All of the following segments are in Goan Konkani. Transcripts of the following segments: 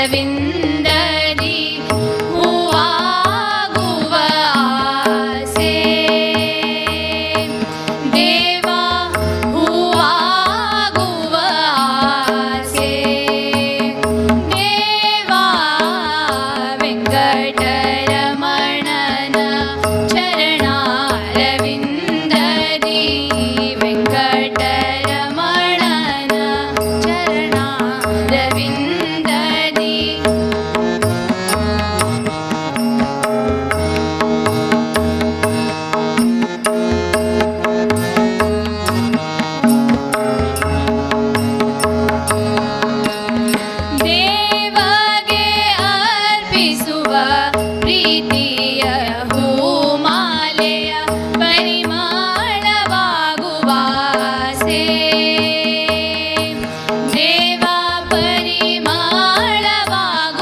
ಚರಣಾರವಿಂದದಿ ಹೂವಾಗುವ ಆಸೆ ದೇವಾ ಹೂವಾಗುವ ಆಸೆ ದೇವಾ ವೆಂಕಟರಮಣನ ಚರಣಾರವಿಂದದಿ ವೆಂಕಟರಮಣನ ಚರಣಾರವಿಂದದಿ ದೇವಗೆ ಅರ್ಪಿಸುವ ಪ್ರೀತಿಯ ಹೂಮಾಲೆಯ ಪರಿಮಾಳವಾಗುವಾಸೆ ದೇವ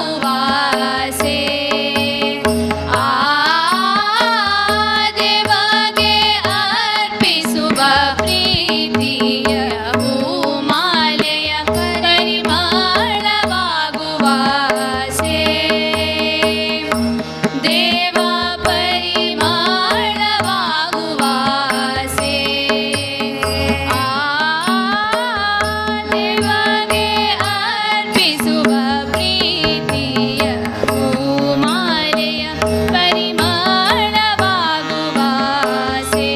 ಪರಿಮಾಳವಾಗುವಾಸೆ ಆ ದೇವಗೆ ಅರ್ಪಿಸುವ ಪ್ರೀತಿಯ ಹೂಮಾಲೆಯ ಪರಿಮಾಳವಾಗುವಾಸೆ ದೇವ ಪರಿಮಾಳವಾಗುವಾಸೆ ಆ ದೇವಗೆ ಅರ್ಪಿಸುವ ಪ್ರೀತಿಯ ಹೂಮಾಲೆಯ ಪರಿಮಾಳವಾಗುವಾಸೆ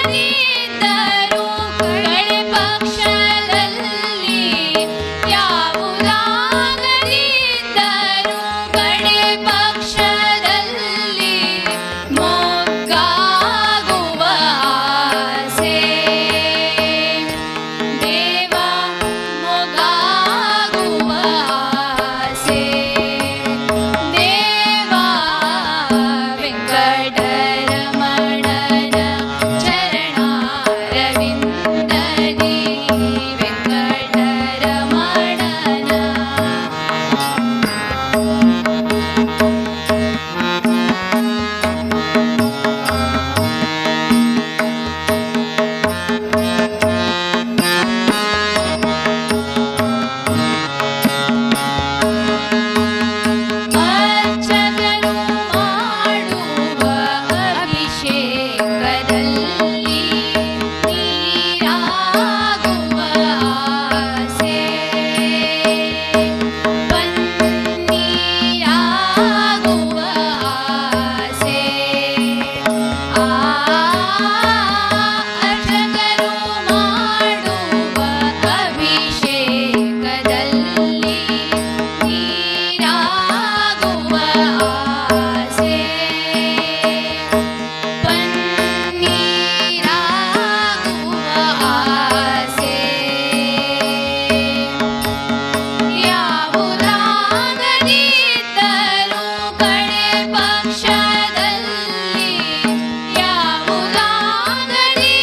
ಯಾವುದಾಗದಿದ್ದರೂ ಕಡೆ ಪಕ್ಷದಲ್ಲಿ ಯಾವುದಾಗದಿದ್ದರೂ ಕಡೆ ಪಕ್ಷದಲ್ಲಿ ಮೊಗ್ಗಾಗುವ ಆಸೆ ದೇವ ಮೊಗ್ಗಾಗುವ ಆಸೆ ದೇವಾ ವೆಂಕಟರಮಣನ ಚರಣಾರವಿಂದದಿ ವೆಂಕಟರಮಣನ ಅರ್ಚಕರು ಮಾಡುವ ಅಭಿಷೇಕದಲ್ಲಿ ನೀರಾಗುವ ಆಸೆ ಪನ್ನೀರಾಗುವ ಆಸೆ ಆ ಅರ್ಚಕರು ಮಾಡುವ ಅಭಿಷೇಕದಲ್ಲಿ ನೀರಾಗುವ ಆಸೆ ಪನ್ನೀರಾಗುವ ಆಸೆ ಯಾವುದಾಗದಿದ್ದರೂ ಕಡೆ ಪಕ್ಷದಲ್ಲಿ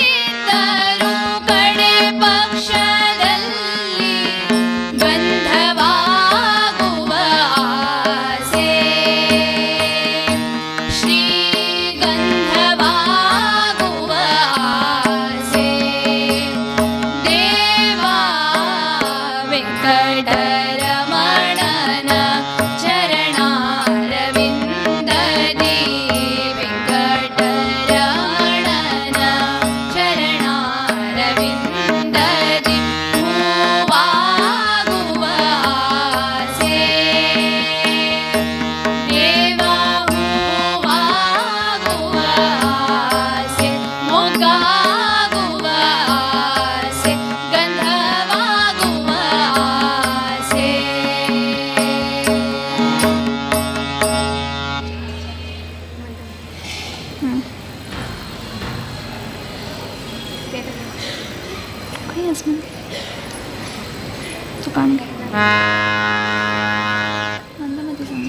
ಯಾವುದಾಗದಿದ್ದರೂ ಕಡೆ ಪಕ್ಷದಲ್ಲಿ ಗಂಧವಾಗುವ ಆಸೆ ಶ್ರೀಗಂಧವಾಗುವ ಆಸೆ ದೇವಾ ವೆಂಕಟರಮಣನ ಚರಣಾರವಿಂದದಿ ವೆಂಕಟರಮಣನ ಚರಣಾರವಿಂದದಿ ಹೂವಾಗುವ ಆಸೆ ದೇವಾ ಹೂವಾಗುವ ಆಸೆ ಮೊಗ್ಗಾಗುವ ಆಸೆ ಗಂಧವಾಗುವ ಆಸೆ खंय आसा दुकान मंदमती सांग.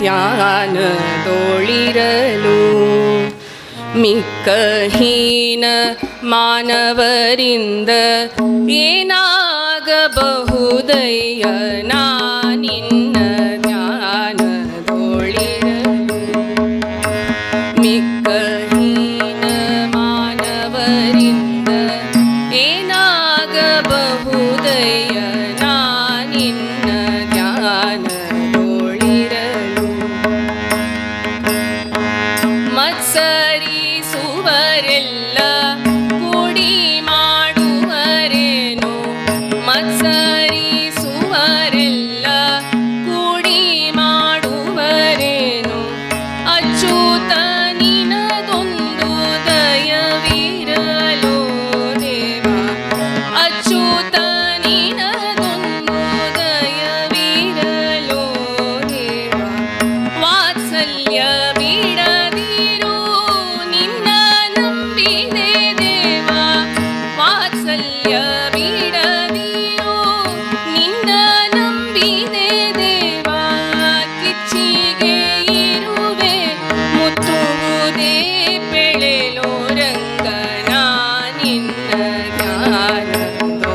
ಧ್ಯಾನದೊಳಿರಲು ಮಿಕ್ಕ ಹೀನ ಮಾನವರಿಂದ ಏನಾಗಬಹುದಯ್ಯ ನಾ ನಿನ್ನ ಧ್ಯಾನದೊಳಿರಲು ಮಿಕ್ಕ ಹೀನ ಮಾನವರಿಂದ ಏನಾಗಬಹುದಯ್ಯ ನಾ ನಿನ್ನ ಧ್ಯಾನದೊಳಿರಲು ಮತ್ಸರಿಸುವರೆಲ್ಲ ಕೂಡಿ ಮಾಡುವರೇನು ಮತ್ಸರಿಸುವರೆಲ್ಲ ಕೂಡಿ ಮಾಡುವರೇನು ಅಚ್ಯುತ ನಿನದೊಂದು ದಯವಿರಲು ದೇವ ಅಚ್ಯುತ ನಿನದೊಂದು ದಯವಿರಲು ದೇವ ವಾತ್ಸಲ್ಯ ಬಿಡದಿರು ನಿನ್ನ ನಂಬಿದೆ ದೇವ ವಾತ್ಸಲ್ಯ ಬಿಡದಿರು ನಿನ್ನ ನಂಬಿದೆ ದೇವ ಕಿಚ್ಚಿಗೆ ಇರುವೆ ಮುತ್ತುವುದೇ ಬೆಳೆಲೋ ರಂಗನ ನಿನ್ನ ಧ್ಯಾನದೊಳಿರಲು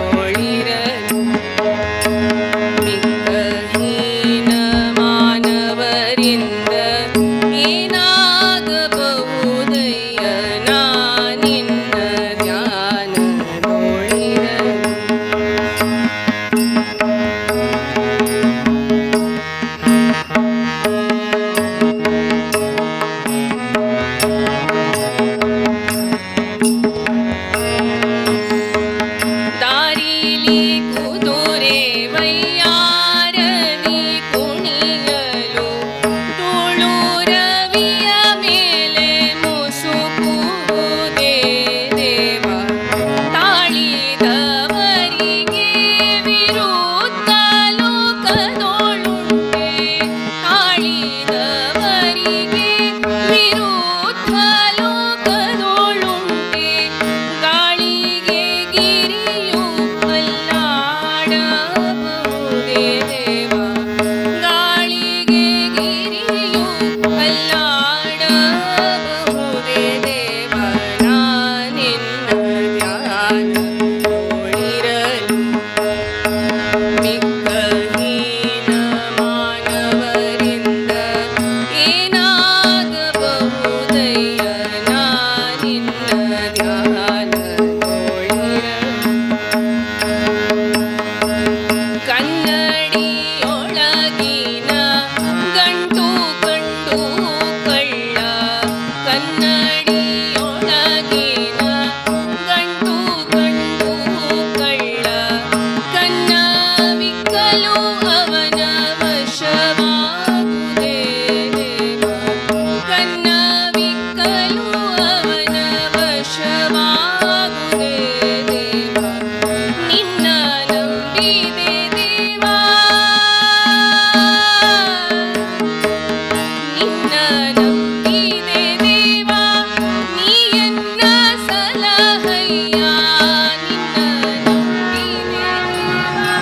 ಮಿಕ್ಕ ಹೀನ ಮಾನವರಿಂದ ಏನಾಗಬಹುದಯ್ಯ ನಾ ನಿನ್ನ ಧ್ಯಾನದೊಳಿರಲು. ದಾರಿಲಿ ಕುದುರೆ ವೈಯಾರದಿ ಕುಣಿಯಲು ತುಳು ರವಿಯ ಮೇಲೆ ಮುಸುಕುವುದೇ ದೇವ ತಾಳಿದವರಿಗೆ ವಿರುದ್ಧ ಲೋಕದೊಳುಂಟೆ ತಾಳಿದವರಿಗೆ ವಿರುದ್ಧ ಲೋಕದೊಳುಂಟೆ ಗಾಳಿಗೆ ಗಿರಿಯು ಅಲ್ಲಾಡಬಹುದೇ ದೇವ ಗಾಳಿಗೆ ಗಿರಿಯು ಅಲ್ಲಾಡಬಹುದೇ ದೇವ ನಾ ನಿನ್ನ ಧ್ಯಾನದೊಳಿರಲು ಮಿಕ್ಕ ಹೀನ ಮಾನವರಿಂದ ಏನಾಗಬಹುದಯ್ಯ ನಾ ನಿನ್ನ ಧ್ಯಾನದೊಳಿರಲು. ಕನ್ನಡಿಯೊಳಗಿನ ಗಂಟು ಕಂಡು ಕಳ್ಳ ಕನ್ನಡಿಯೊಳಗಿನ ಗಂಟು ಕಂಡು ಕಳ್ಳ ಕನ್ನವಿಕ್ಕಲು ಅವನ ವಶವಾಗುವುದೇ ದೇವ ಕನ್ನವಿಕ್ಕಲು ಅವನ ವಶವಾಗುವುದೇ ದೇವ ನಿನ್ನ ನಂಬಿದೆ ದೇವಾ ನಿನ್ನ ನಂಬಿದೆ ದೇವಾ ನೀ ಎನ್ನ ಸಲಹಯ್ಯ ನಿನ್ನ ನಂಬಿದೆ ದೇವಾ.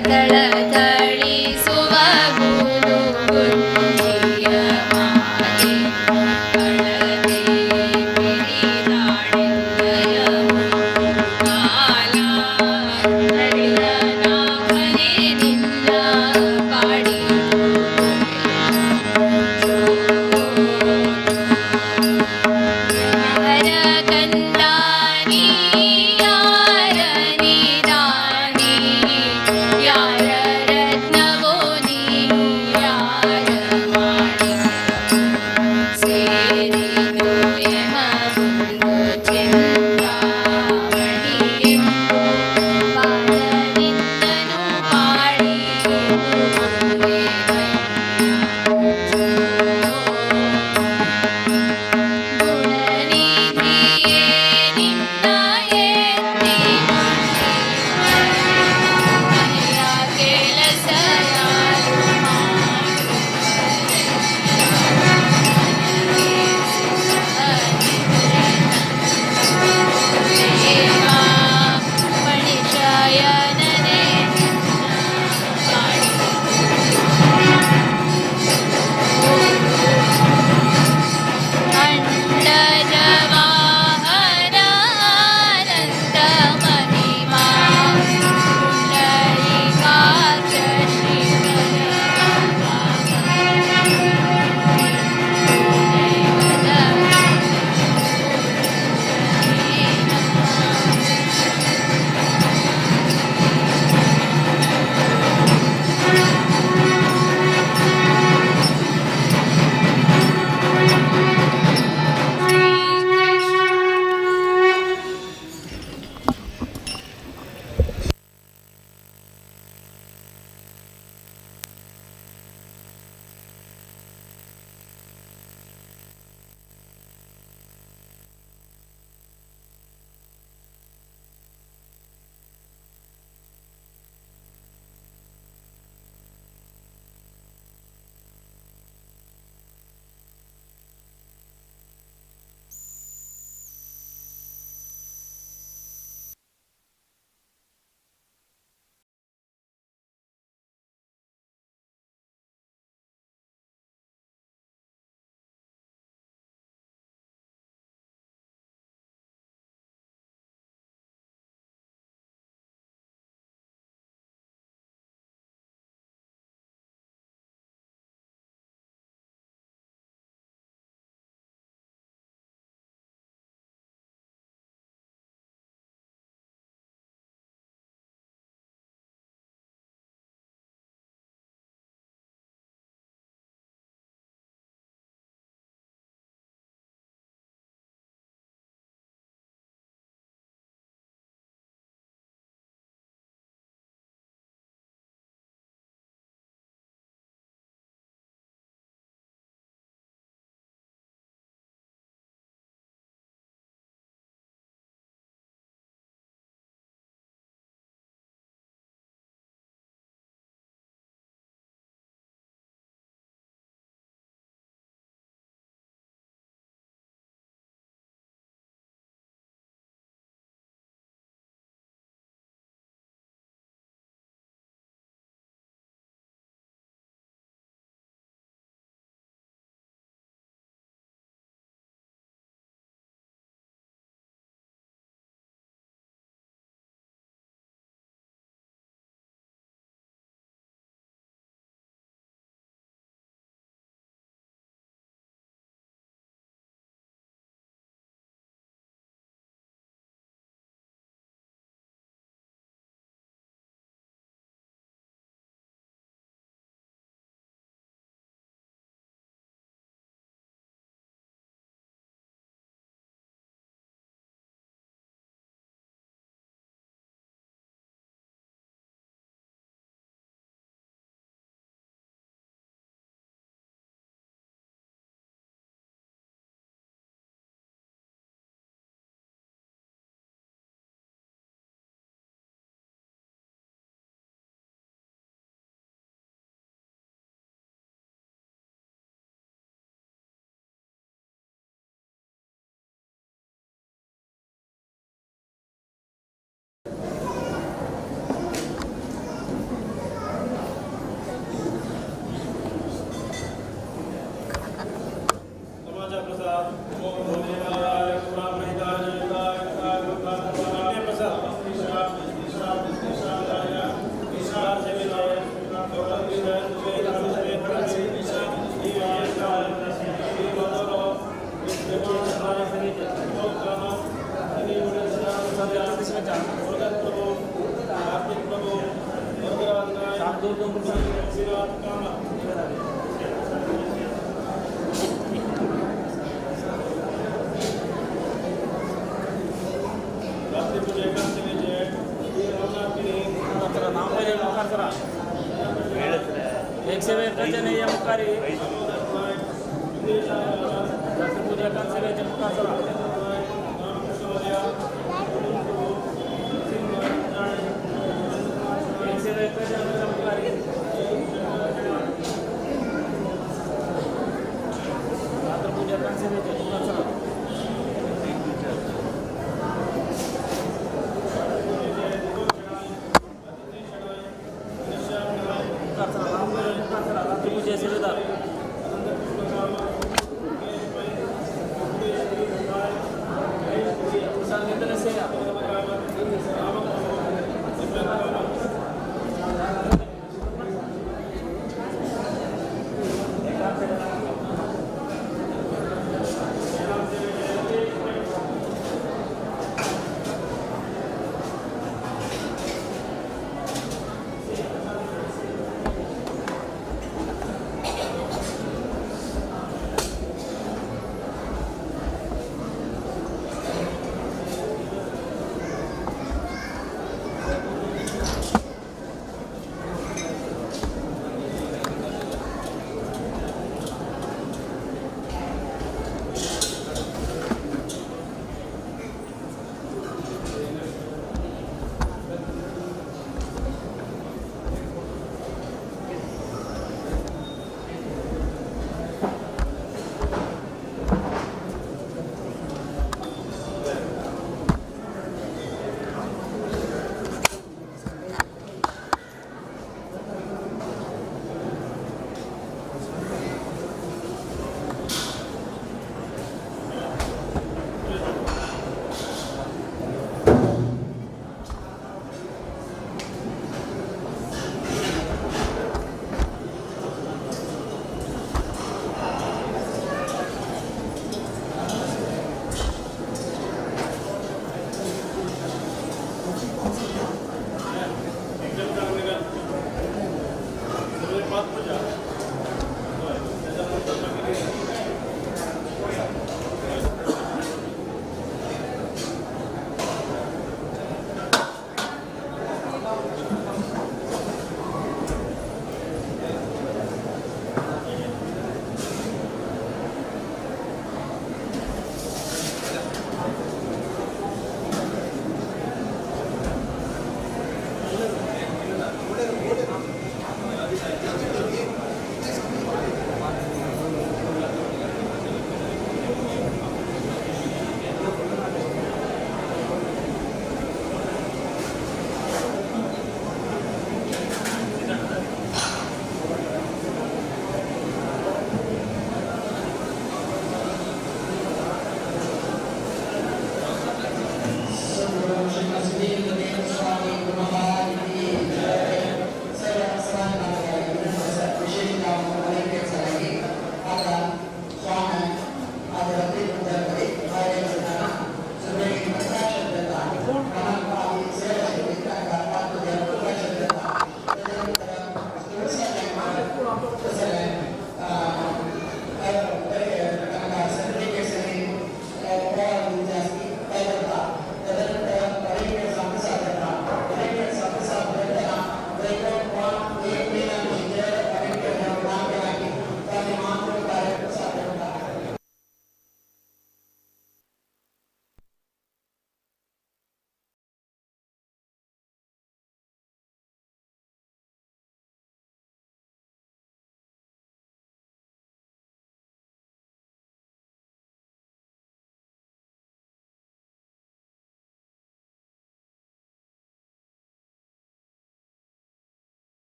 ಥಳಥಳಿಸುವ ಗುಲುಗುಂಜಿಯ ಮಾಲೆ ಅಳದೆ ಪಿರಿದಾಡೆನ್ನಯ ಕಾಲ ಹರಿಯನಾಭನೆ ನಿನ್ನ ಪಾಡಿ ಹರ ಕಂದಾನಿ ಯಾರ ನಿದಾನಿ ಯಾರ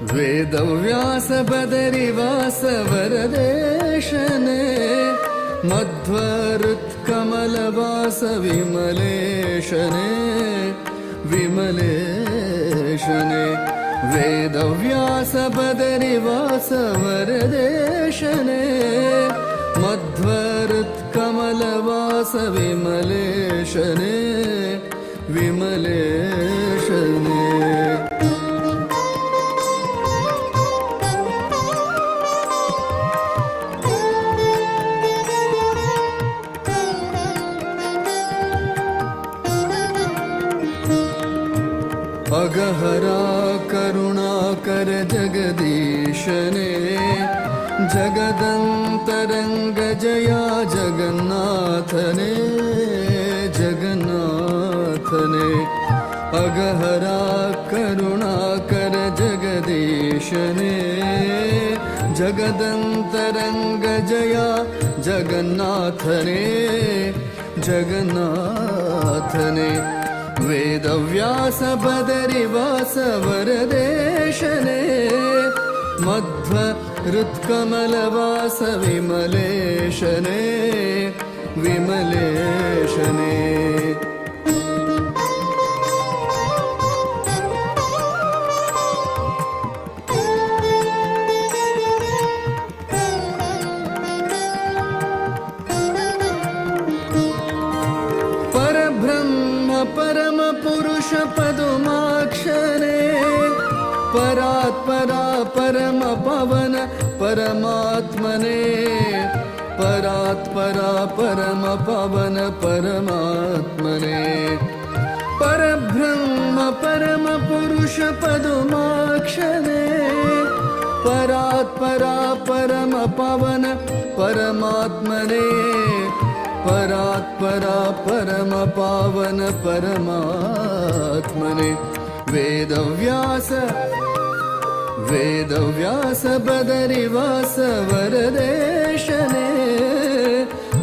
ವೇದವ್ಯಾಸ ಬದರಿವಾಸ ವರದೇಶನೇ ಮಧ್ವರುತ್ಕಮಲವಾಸ ವಿಮಲೇಶನೇ ವಿಮಲೇಶನೇ ವೇದವ್ಯಾಸ ಬದರಿವಾಸ ವರದೇಶನೇ ಮಧ್ವರುತ್ಕಮಲವಾಸ ವಿಮಲೇಶನೇ ವಿಮಲೇಶನೇ. अगहरा करुणाकर जगदीशने जगदंतरंग जया जगन्नाथने जगन्नाथने. अगहरा करुणाकर जगदीशने जगदंतरंग जया जगन्नाथने जगन्नाथने. वेदव्यास बदरिवास वरदेशने मध्वहृत्कमलवास विमलेशने विमलेशने. परब्रह्म परम पुरुष पदुमाक्षरे परात्परा परम पवन परमात्मने परात्परा परम पवन परमात्मने. परब्रह्म परम पुरुष पदुमाक्षरे परात्परा परम पवन परमात्मने परात्परा परम पावन परमात्मने. वेदव्यास वेदव्यास बदरिवास वरदेशने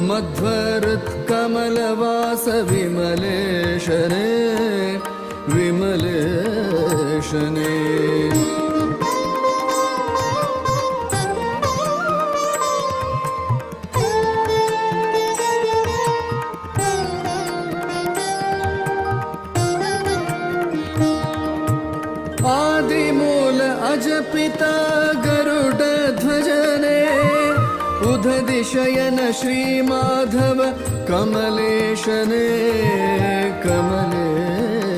मध्वहृत्कमलवास विमलेशने विमलेशने. आदिमूल अजपिता गरुड ध्वजने उदधिशयन श्री माधव कमलेशने कमलेशने.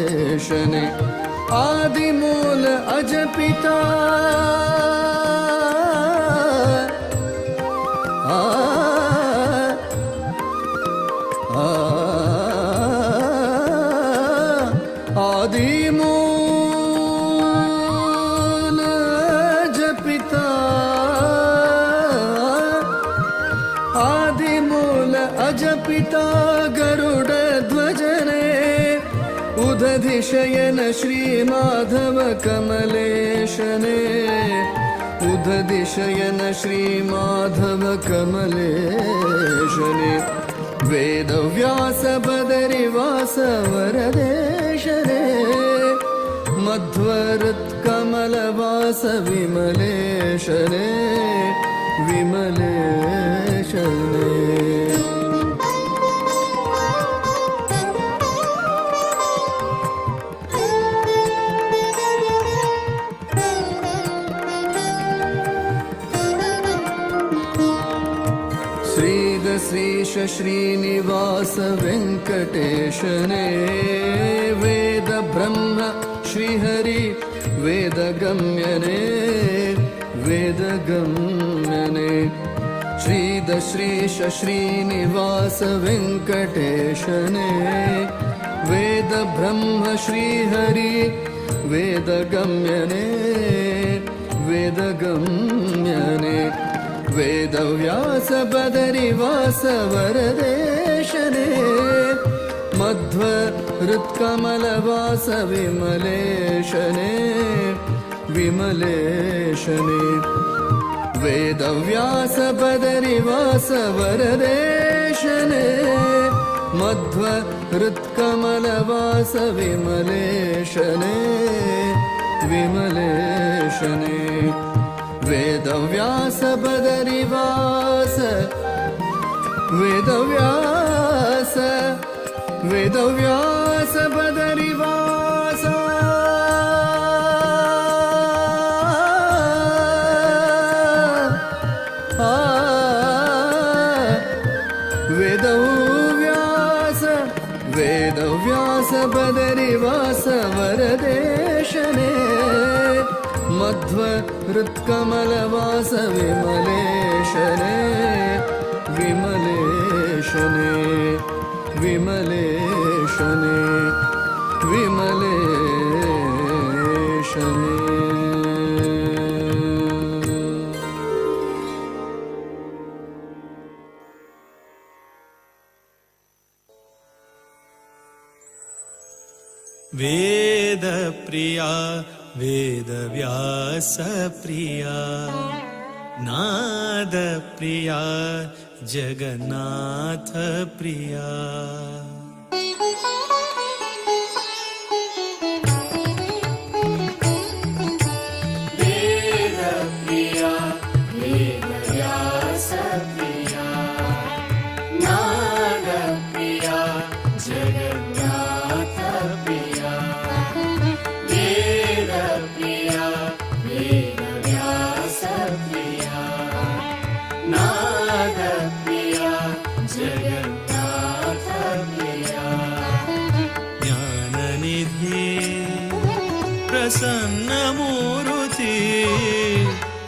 आदिमूल अजपिता आदिमूल अजपिता आदिमूल अजपिता गरुड ध्वजने उदधिशयन श्री माधव कमलेशने उदधिशयन श्री माधव कमलेशने. वेदव्यास बदरिवास वरदेशने मध्वहृत्कमलवास विमलेशने विमलेशने. श्रीश श्रीनिवास वेंकटेशने वेद ब्रह्म श्रीहरि वेदगम्यने वेदगम्यने. श्रीदश्रीश श्रीनिवास वेंकटेशने वेद ब्रह्म श्रीहरि वेदगम्यने वेदगम्यने. वेदव्यास बदरिवास वरदेशने मध्वहृत्कमलवास विमलेशने विमलेशने. वेदव्यास बदरिवास वरदेशने मध्वहृत्कमलवास विमलेशने विमलेशने वेदव्यास बदरिवास वेदव्यास वेदव्यास बदरिवास वेदव्यास वेदव्यास बदरिवास वरदेशने मध्व हृत्कमलवास विमलेशने विमलेशने विमलेशने विमलेशने। वेद प्रिया वेदव्यास प्रिया नाद प्रिया जगन्नाथ प्रिया। वेद प्रिया वेदव्यास प्रिया नाद प्रिया जगन्नाथ प्रिया। वेद प्रिया वेदव्यास प्रिया नाद प्रिया जगन्नाथ प्रिया। ज्ञाननिधि प्रसन्न मूर्ति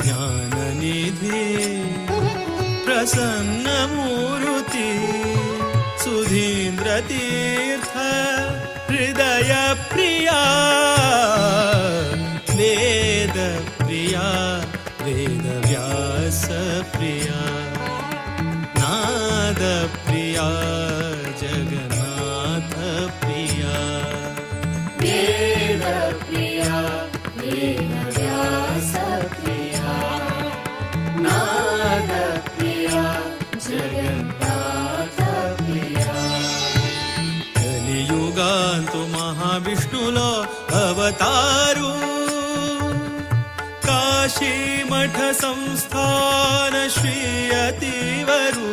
ज्ञाननिधि प्रसन्न मूर्ति सुधीन्द्र तीर्थ हृदय प्रिया वेद प्रिया वेदव्यास प्रिया नाद प्रिया जगन्नाथ प्रिया। वेद प्रिया वेदव्यास प्रिया नाद प्रिया जगन्नाथ प्रिया। कलियुगांतु महाविष्णुलो अवतारू काशी मठ संस्थान श्री अतिवरु।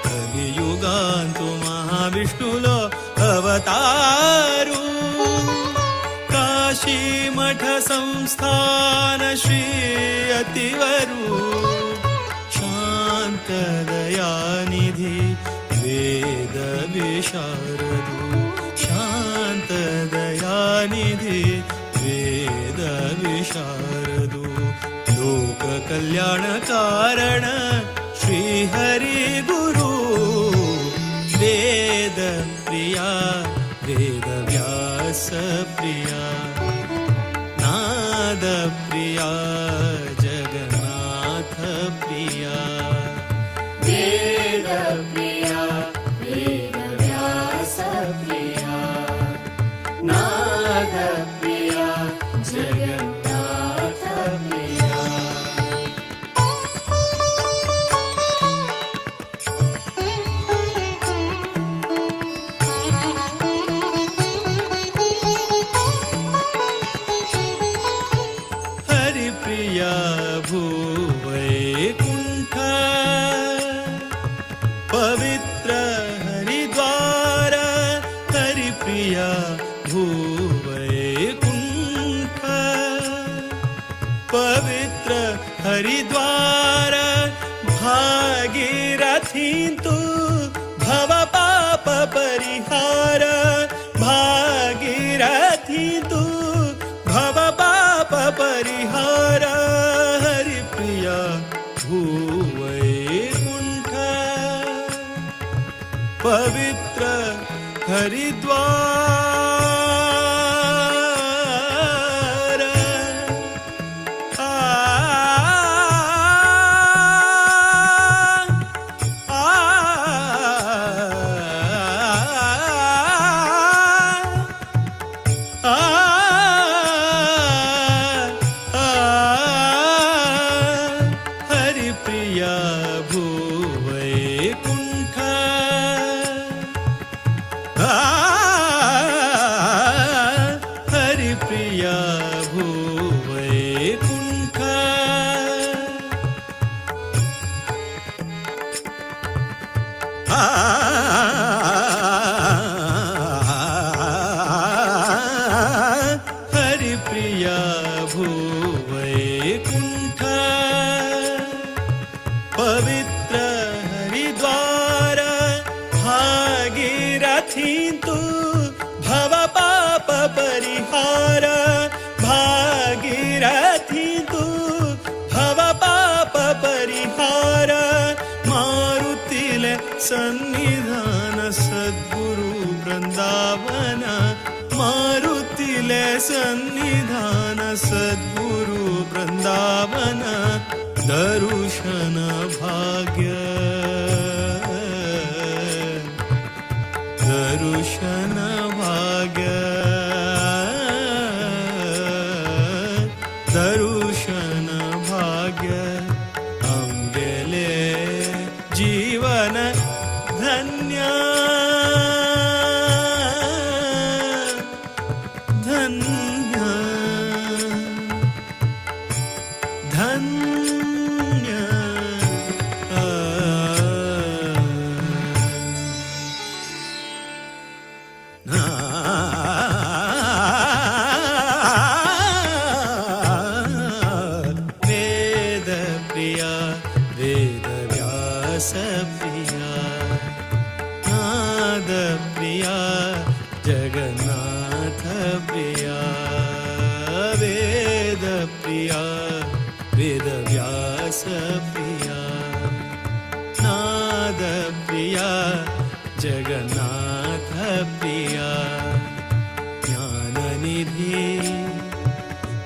कलियुगांतु महाविष्णुलो अवतारू काशी मठ संस्थान श्री अतिवरु। शांत दयानिधि वेद विशारदु शांत दयानिधि वेद विशारदु। लोक कल्याण कारण श्री हरि गुरु वेद प्रिया वेदव्यास प्रिया नाद प्रिया जगन्नाथ प्रिया। वेद प्रिया वेदव्यास प्रिया नाद प्रिया जगन्नाथ प्रिया। हरिप्रिया भूवैकुंठ पवित्र हरिद्वार हरिप्रिया भूवैकुंठ पवित्र हरिद्वार भागीरथी तु भव पाप परिहार भागीरथी तु भव पाप परिहार हरिप्रिया भूवैकुंठ पवित्र हरिद्वार। आ आ आ आ हरिप्रिया भूवैकुंठ। आ हरिप्रिया भूवैकुण्ठ पवित्र हरिद्वार भागीरथी तु भव पाप परिहार भागीरथी तु भव पाप परिहार मारुतिले सन्निधान सद्गुरु वृंदावन मारुतिले सन्निधान सद्गुरु वृंदावन दर्शन भाग्य दर्शन भाग्य दर्शन भाग्य आमगेले जीवन धन्य धन्य धन्य। वेद प्रिया वेद व्यास प्रिया नाद प्रिया जगन्नाथ प्रिया वेद प्रिया वेद व्यास प्रिया नाद प्रिया जगन्नाथ प्रिया ज्ञाननिधि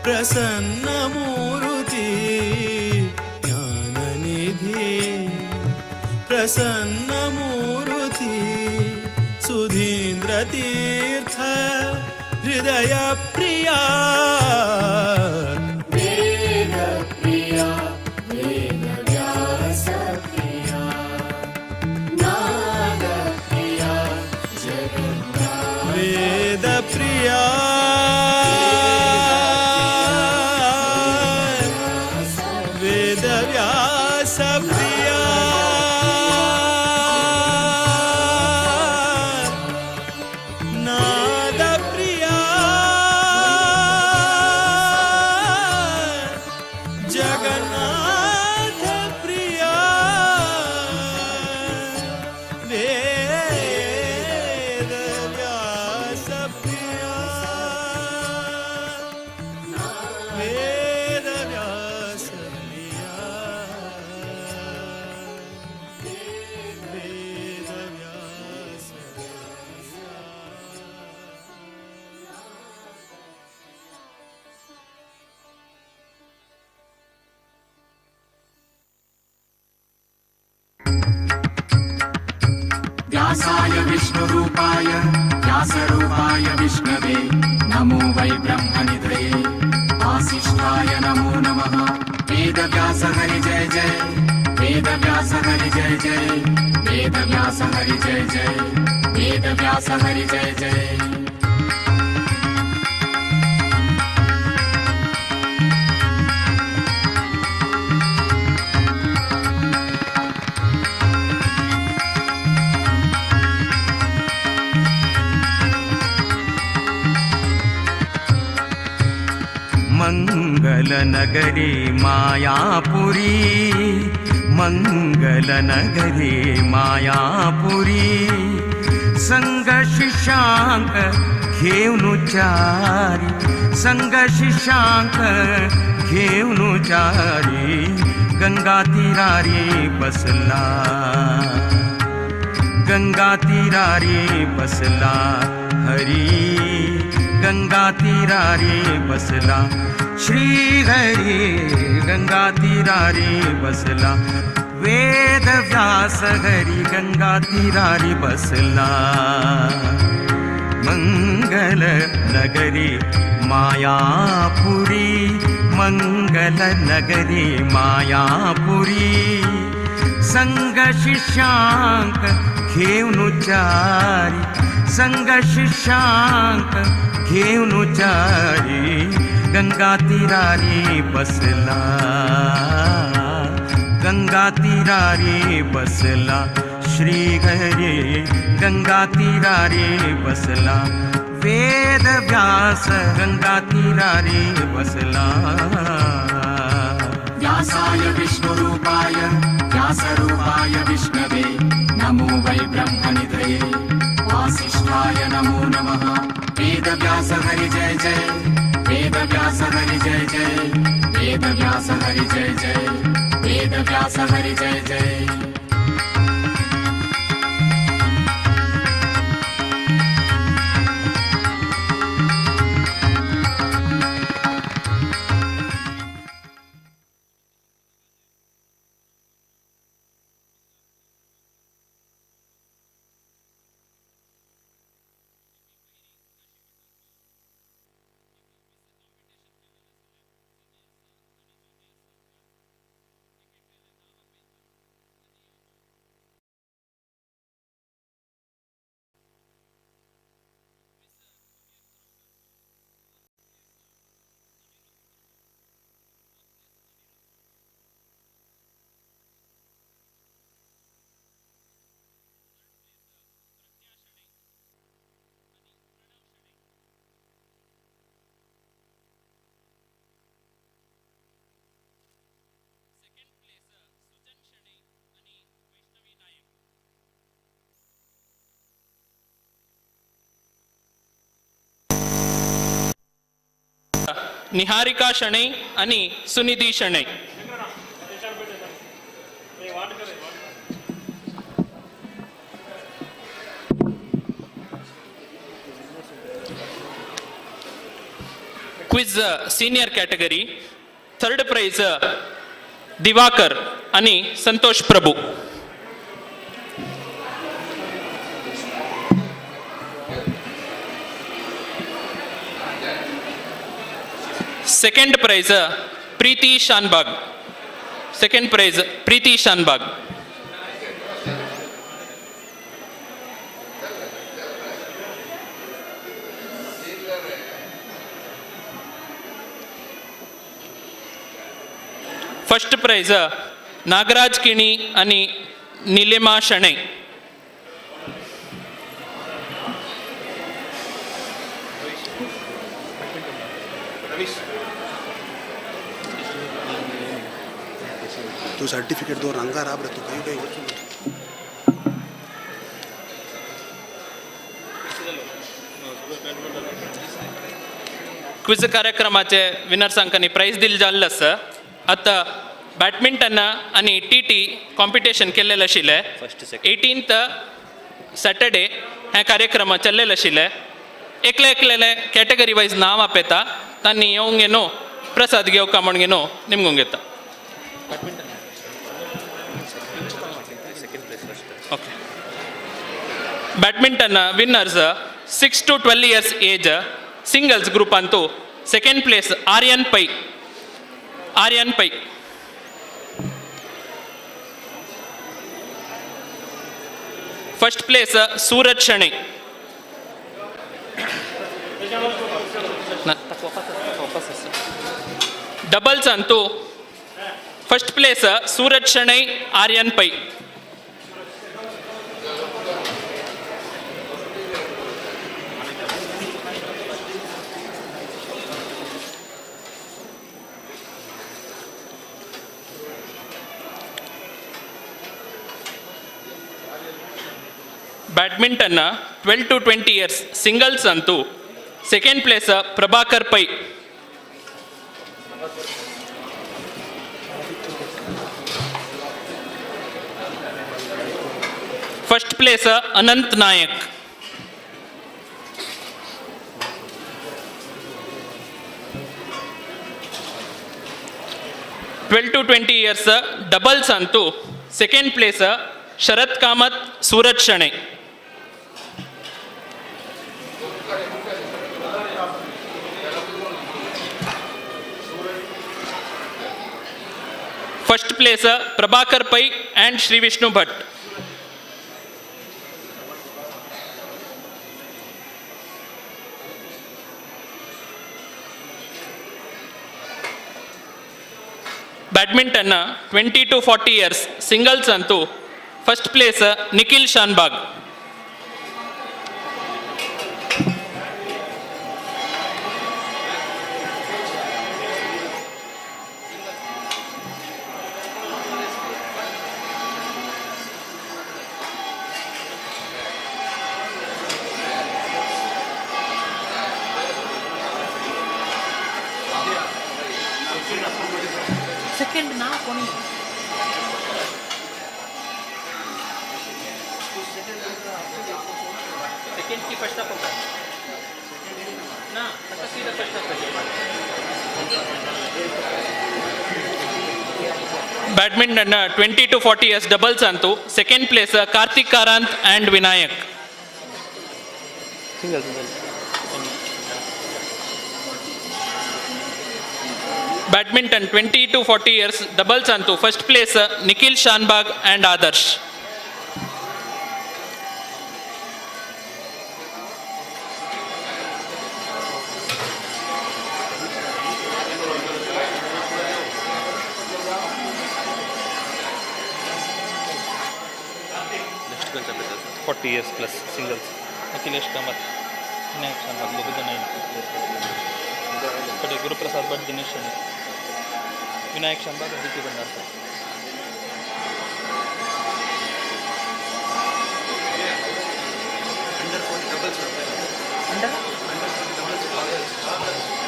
प्रसन्न मूर्ति ज्ञाननिधि प्रसन्न मूर्ति सुधीन्द्र तीर्थ हृदय प्रिया वेद प्रिया वेद व्यास प्रिया नाद प्रिया जगन्नाथ वेद प्रिया वेद व्यास प्रिया नाद प्रिया जगन्नाथ प्रिया वेद व्यास प्रिया वेद व्यास प्रिया वेद व्यास प्रिया। व्यासाय विष्णुरूपाय व्यासरूपाय विष्णवे नमो वै ब्रह्मनिधये वासिष्ठाय नमो नमः। वेदव्यास हरि जय जय वेदव्यास हरि जय जय वेदव्यास हरि जय जय वेदव्यास हरि जय जय। मंगलनगरी मायापुरी मंगलनगरी मायापुरी संग शिष्यांक घेऊन चारी संग शिष्यांक घेऊन चारी गंगा तीरारी बसला गंगा तीरारी बसला हरी गंगा तीरारी बसला श्री हरी गंगा तीरारी बसला वेद व्यास हरी गंगा तीरारी बसला मंगल नगरी मायापुरी मंगल नगरी मायापुरी संग शिष्यांक घेऊन चारी संग शिष्यांक घेऊन चारी गंगा तीरारी बसला गंगा तीरारी बसला श्रीहरी गंगा तीरारी बसला वेद व्यास गंगा तीरारी बसला। व्यासाय विष्णुरूपाय व्यासरूपाय विष्णवे नमो वै ब्रह्मनिधये वासिष्ठाय नमो नमः। वेदव्यास हरि जय जय वेदव्यास हरि जय जय वेदव्यास हरि जय जय वेदव्यास हरि जय जय। Niharika Shenai आणि Sunidhi Shenai. Quiz senior category third prize Diwakar आणि Santosh Prabhu. Second prize Preeti Shanbhag. Second prize Preeti Shanbhag. First prize Nagaraj Kini आणि निलिमा शणै. तू सर्टिफिकेट दो रंगा राब तू काही काही वचू. क्विज कार्यक्रमाचे विनर्सांकांनी प्राईज दिल जाल्लें आसा. आतां बॅडमिंटन आनी टी टी कॉम्पिटिशन केल्लें आशिल्लें. 18th Saturday हें कार्यक्रम चल्लेलें आशिल्लें. एकले एकलेले कॅटेगरी वायज नांव आपयता तांणी येवंक न्हू प्रसाद घेवका म्हण न्हू निमगूंक येता. Okay. Badminton winners 6 to 12 years age singles group ಅಂತೂ second place Aryan Pai. Aryan Pai. First place Suraj Shenoy. Doubles ಅಂತೂ first place Suraj Shenoy Aryan Pai. Badminton 12 to 20 years singles ಅಂತೂ second place Prabhakar Pai. First place Anant Nayak. 12 to 20 years doubles ಅಂತೂ second place Sharath Kamath Suraj Shenoy. First place Prabhakar Pai and Shri Vishnu Bhat. Badminton 20 to 40 years singles ಅಂತೂ First place Nikhil Shanbhag. Second ना कोणी. सेकंड की फर्स्ट हाफ होगा ना, आता सीधा first half. Badminton 20 to 40 years doubles ಅಂತೂ second place Karthik Karanth and Vinayak. Badminton 20 to 40 years doubles ಅಂತೂ first place Nikhil Shanbhag and Adarsh. 40 years plus singles Akhilesh Kamath, Vinayak Shanbhag, Govinda Naik ಕಡೆ, Guruprasad Bhat, Dinesh Shenoy, Vinayak Shanbhag, Aditya Bhandarkar.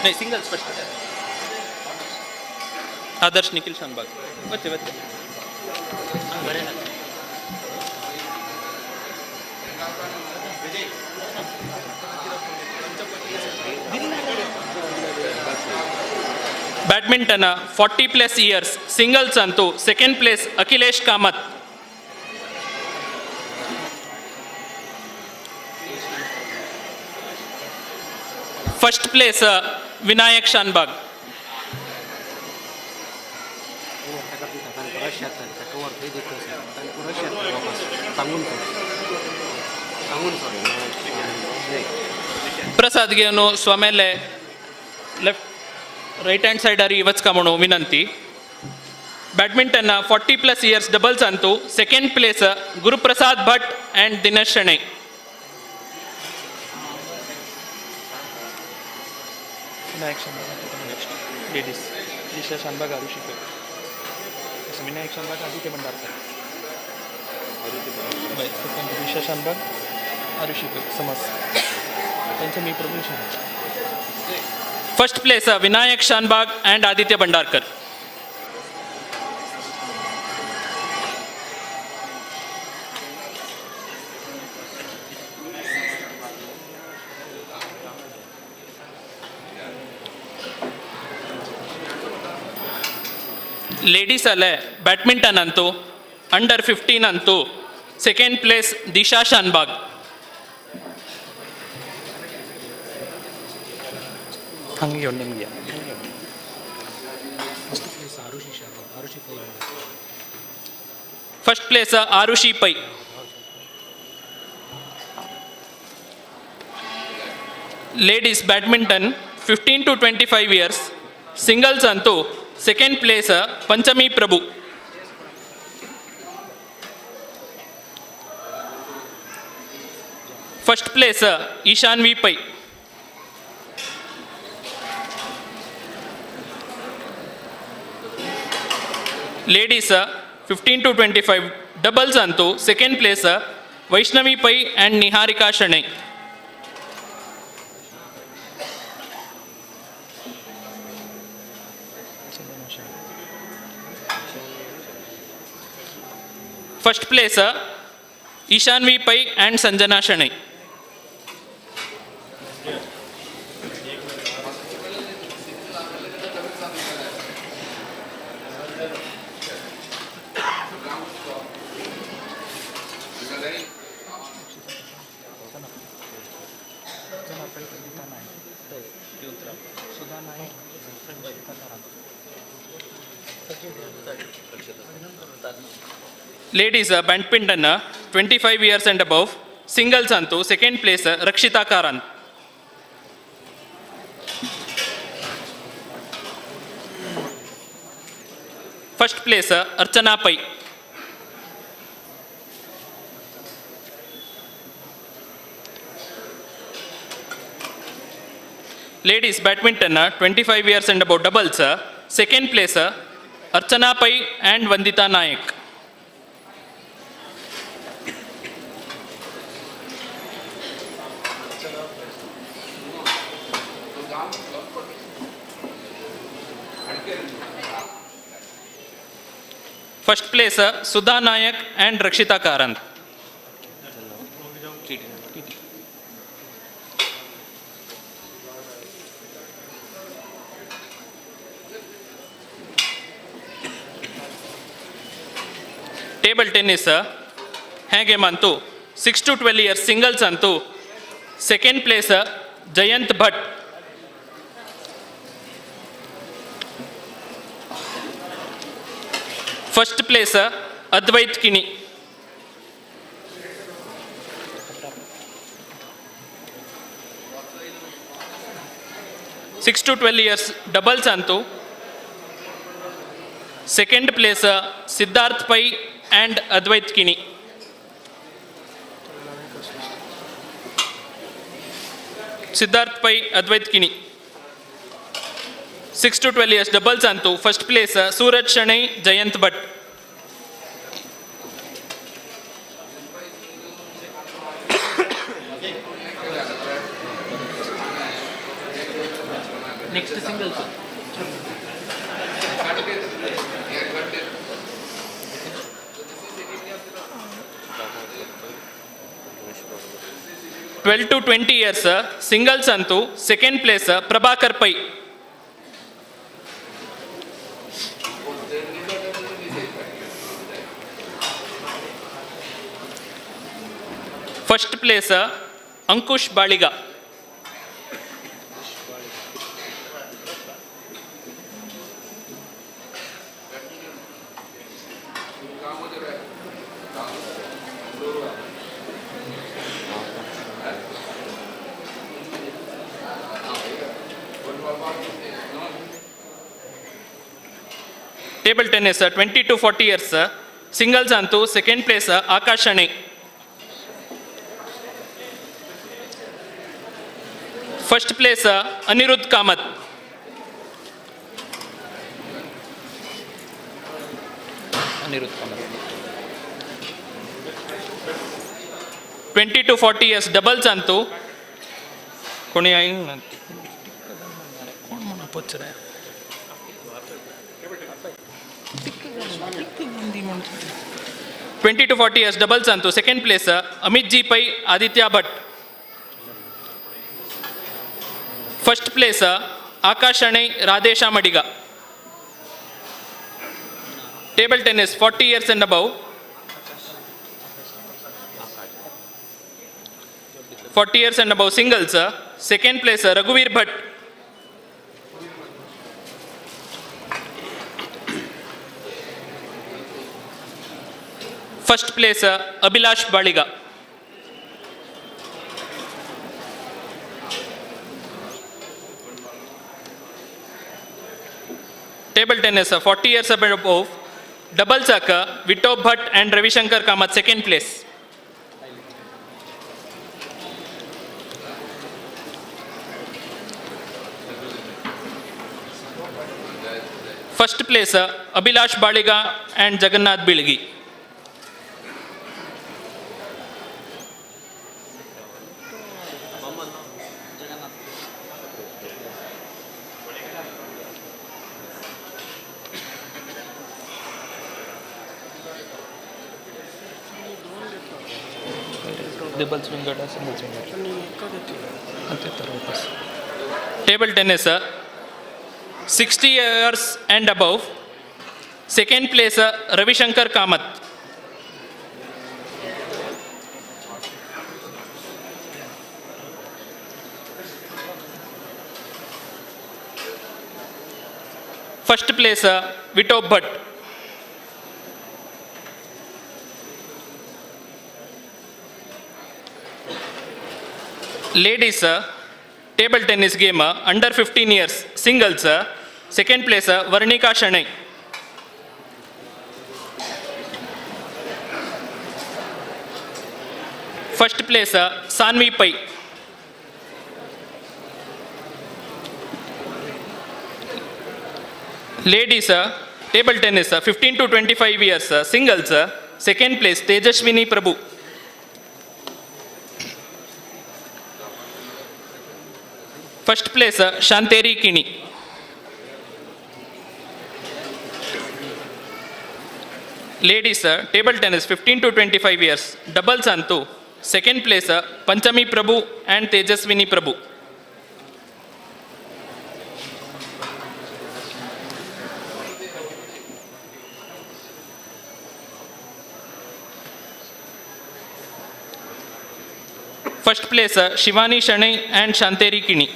नाही, singles first Adarsh Nikhil Shanbhag. वच्चे वच्चे. Badminton 40 plus years singles ಅಂತೂ second place Akhilesh Kamath. First place Vinayak Shanbhag. Prasad घेवन स्वमेले left right hand side वचका म्हणून विनंती. Badminton 40 plus years doubles Antu second place Guruprasad Bhat and Dinesh Shenoy. Vinayak Shanbhag next. Ladies Disha Shanbhag, Arushi Pai, Vinayak Shanbhag, Aditya Bhandarkar. Second Disha Shanbhag, Arushi Pai समज त्यांचं मी Prabhu. First place Vinayak Shanbhag and Aditya Bhandarkar. Ladies ಅಲ್ಲೇ ಬ್ಯಾಡ್ಮಿಂಟನ್ ಅಂತೂ ಅಂಡರ್ 15 ಅಂತೂ ಸೆಕೆಂಡ್ ಪ್ಲೇಸ್ ದಿಶಾ ಶಾನ್ಬಾಗ್. ಹಂಗೆ ನಿಮಗೆ first place Arushi Shanbhag, Arushi Pai. First place Arushi Pai. Ladies badminton 15 to 25 years singles ಅಂತೂ second place Panchami Prabhu. First place Ishanvi Pai. Ladies 15 to 25 doubles ಅಂತೂ second place Vaishnavi Pai and Niharika Shenoy. First place Ishanvi Pai and Sanjana Shenoy. Ladies badminton 25 years and above singles ಅಂತೂ second place Rakshita Karanth. First place Archana Pai. Ladies badminton 25 years and above doubles second place Archana Pai and Vandita Nayak. First place Sudha Nayak and Rakshita Karanth. Table tennis ಹೇಗೆ ಮಂತು 6 to 12 years singles ಅಂತೂ second place Jayant Bhat. First place Advait Kini. 6 to 12 years doubles ಅಂತೂ second place Siddharth Pai and Advait Kini. Siddharth Pai, Advait Kini. 6 to 12 years doubles antu first place Suraj Shanai, Jayant Bhatt. Next singles. 12 to 20 years singles antu second place Prabhakar Pai. First place Ankush Baliga. Table tennis 20 to 40 years singles antu second place Akash Shani. First place Anirudh Kamath. Anirudh Kamath. 20 to 40 years doubles antu कोणी कोण म्हणून पचरे 20 to 40 years doubles antu second place Amit G Pai, Aditya Bhatt. First place Akash Shani, Radhesha Madiga. Table tennis 40 years and above 40 years and above singles second place Raghuveer Bhatt. First place Abhilash Baliga. Table tennis 40 years above doubles Vito Bhatt and Ravishankar Kamath second place. First place Abhilash Baliga and Jagannath Bilgi. Double swing single swing वापस. Table tennis 60 years and above second place Ravishankar Kamath. First place Vito Bhatt. Ladies table tennis game under 15 years singles second place Varnika Shenoy. First place Sanvi Pai. Ladies table tennis 15 to 25 years singles second place Tejaswini Prabhu. First place Shanteri Kini. Ladies table tennis 15 to 25 years doubles ಅಂತು second place Panchami Prabhu and Tejaswini Prabhu. First place Shivani Shenoy and Shanteri Kini.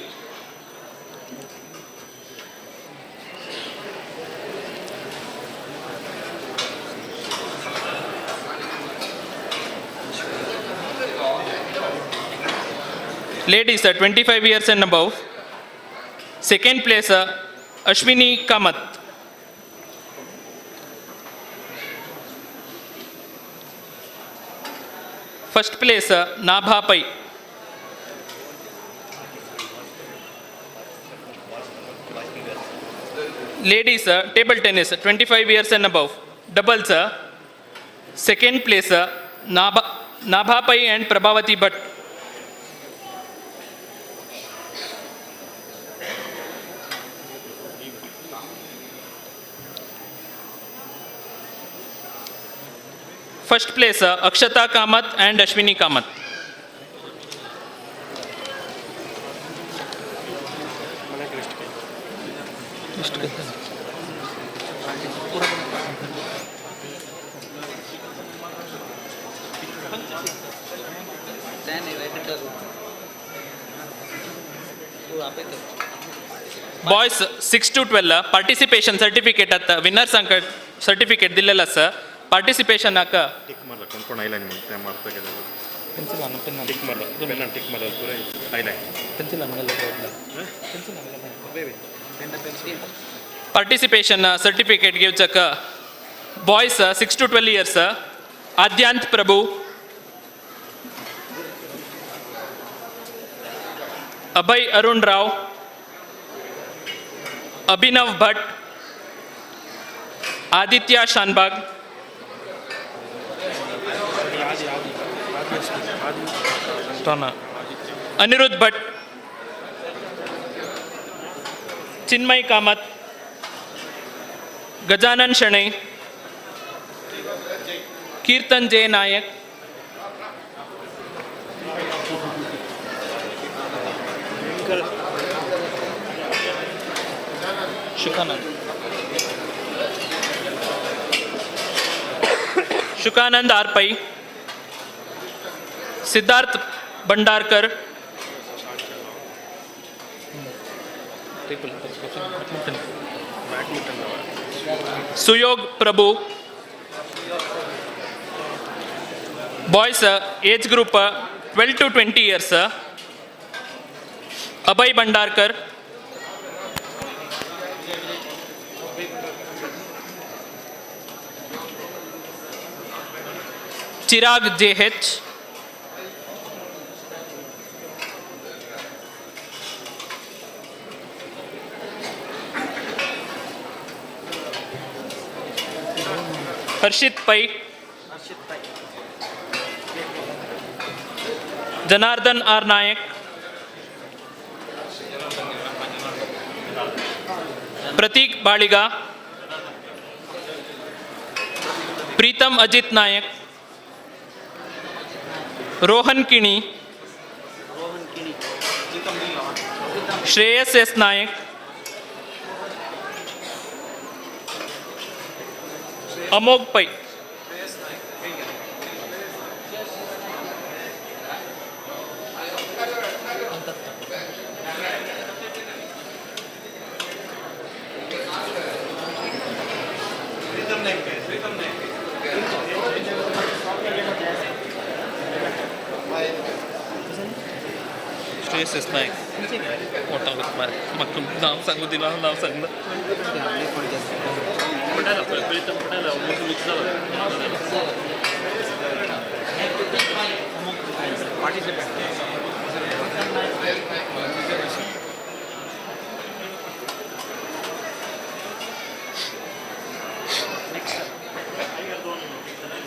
Ladies 25 years and above, second place Ashwini Kamath. First place Nabha Pai. Ladies table tennis 25 years and above doubles second place Nabha Pai and Prabhavati Bhat. First place Akshata Kamath and Ashwini Kamath. Boys 6 to 12 participation certificate ಅತ್ತ ವಿನ್ನರ್ಸ್ ಅಂಕ ಸರ್ಟಿಫಿಕೇಟ್ ದಿಲ್ಲೆಲ್ಲ ಸರ್. ಪಾರ್ಟಿಸಿಪೇಷನ್ ಹಾಕ ಟಿಕ್ ಮಾಡಲ್ಲ ಕೊಂಡ್ಕೊಂಡು ಐಲೈನ್ ಮತ್ತೆ ಮಾಡ್ತಾ ಪೆನ್ಸಿಲ್ ಅನ್ನು ಪೆನ್ ಟಿಕ್ ಮಾಡಲ್ಲ ಪೆನ್ ಟಿಕ್ ಮಾಡಲ್ಲ ಪೂರ ಐಲೈನ್ ಪೆನ್ಸಿಲ್ ಅನ್ನಲ್ಲ ಪೆನ್ಸಿಲ್ ಅನ್ನಲ್ಲ. ಪಾರ್ಟಿಸಿಪೇಷನ್ ಸರ್ಟಿಫಿಕೇಟ್ ಗಿವ್ಚಕ boys 6 to 12 years Adyant Prabhu, Abhay Arun Rao, Abhinav Bhat, Aditya Shanbhag, Anirudh Bhat, Chinmay Kamath, Gajanan Shenoy, Keerthan J Nayak, Shukhanand. Shukhanand R Pai, Siddharth Bhandarkar, Suyog Prabhu. Boys age group 12 to 20 years Abhay Bhandarkar, Chirag J H, Harshit Pai, Janardhan R Nayak, Prateek Baliga, Preetham Ajit Nayak, Rohan Kini, Shreyas S Nayak, Amogh Pai. Shreyas S Nayak मग नाव सांगू दिला नाव सांगलं.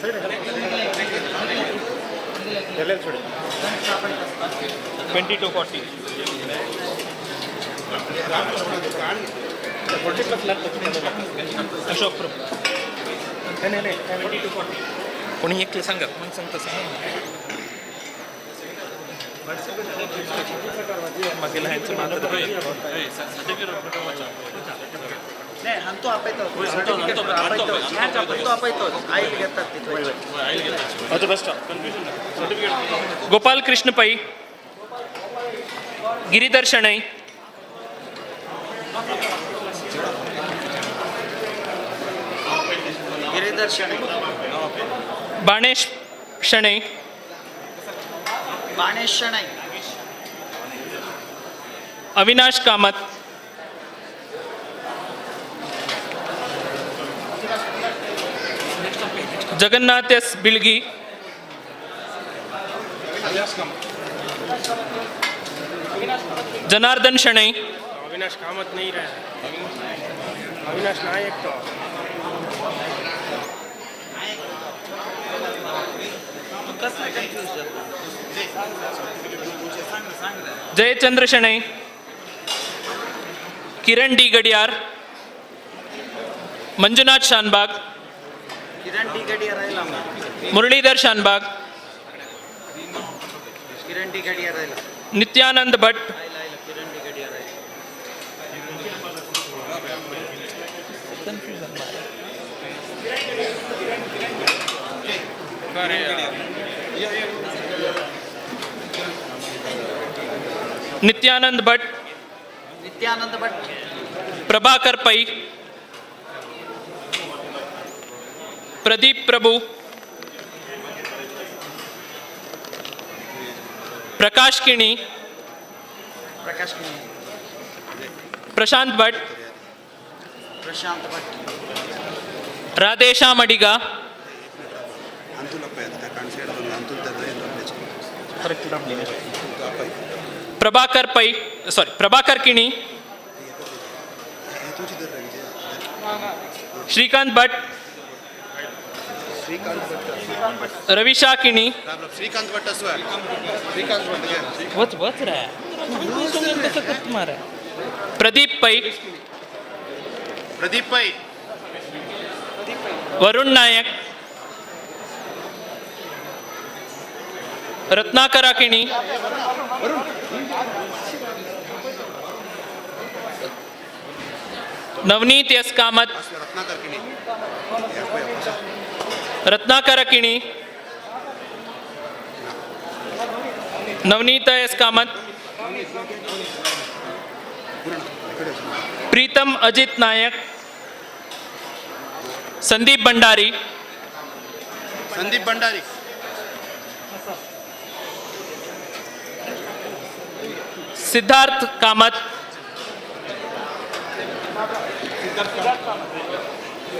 22:40. Ashok Prabhu. 22:40. कोणी एकले सांगा, कोण सांगता सांगा. मागील ह्यांचं मात्र Gopal Krishna Pai, Giridhar Shenoy, Banesh Shenoy, Avinash Kamat, Jagannath S Bilgi, Janardhan Shenoy, Avinash Kamat नहीं रहा, अविनाश नायक तो Jayachandra Shenoy, Kiran D Gadiyar, Manjunath Shanbhag, Muralidhar Shanbhag, Nityanand Bhat, Nityanand Bhat, Prabhakar Pai, Pradeep Prabhu, Prakash Kini, Prashant Bhat, Radheshyam Adiga, Prabhakar Pai, sorry Prabhakar Kini, Shrikant Bhat, Ravisha Kini, Pradeep Pai, Varun Nayak, Ratnakara Kini, Navneet S Kamat, Ratnakara Kini, Navneet S Kamat, Pritam Ajit Nayak, Sandeep Bhandari, Siddharth Kamat,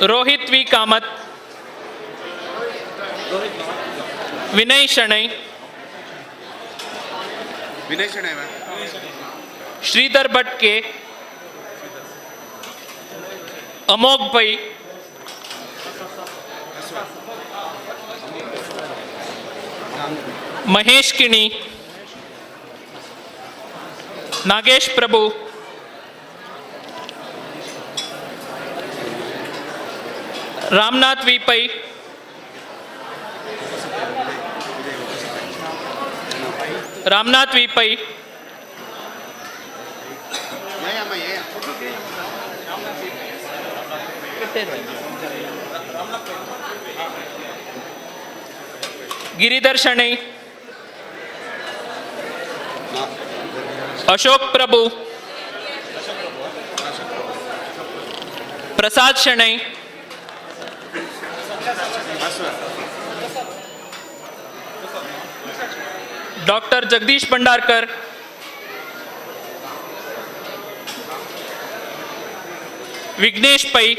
Rohit V Kamat, Vinay Shenoy, Shridhar Bhat K, Amogh Pai, Mahesh Kini, Nagesh Prabhu, Ramnath V Pai, Ramnath V Pai, Giridhar Shenoy, Ashok Prabhu, Prasad Shenoy, doctor Jagdish Bhandarkar, Vighnesh Pai,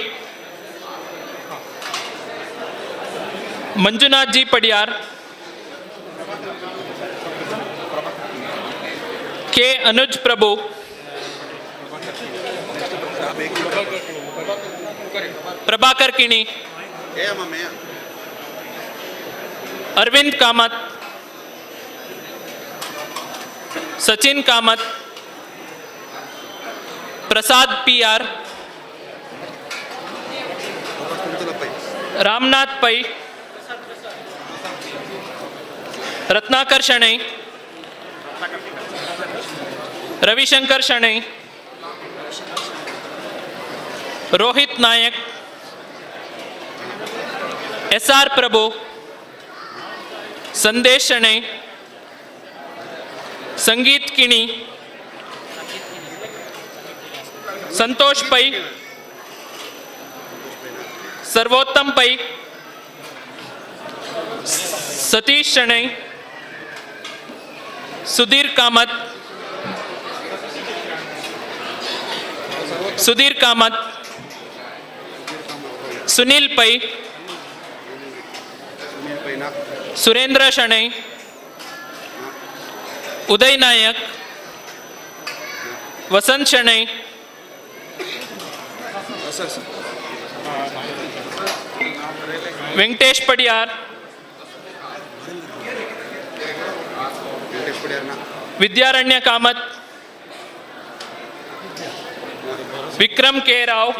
Manjunath G Padiyar, K Anuj Prabhu, Prabhakar Kini, Arvind Kamat, Sachin Kamat, Prasad P R, Ramnath Pai, Ratnakar Shenoy, Ravishankar Shenoy, Rohit Nayak, S R Prabhu, Sandesh Shenoy, Sangeet Kini, Santosh Pai, Sarvottam Pai, Satish Shenoy, Sudhir Kamath, Sudhir Kamath, Sunil Pai, Surendra Shenoy, Uday Nayak, Vasant Shenoy, Venkatesh Padiyar, Vidyaranya Kamath, Vikram K Rao,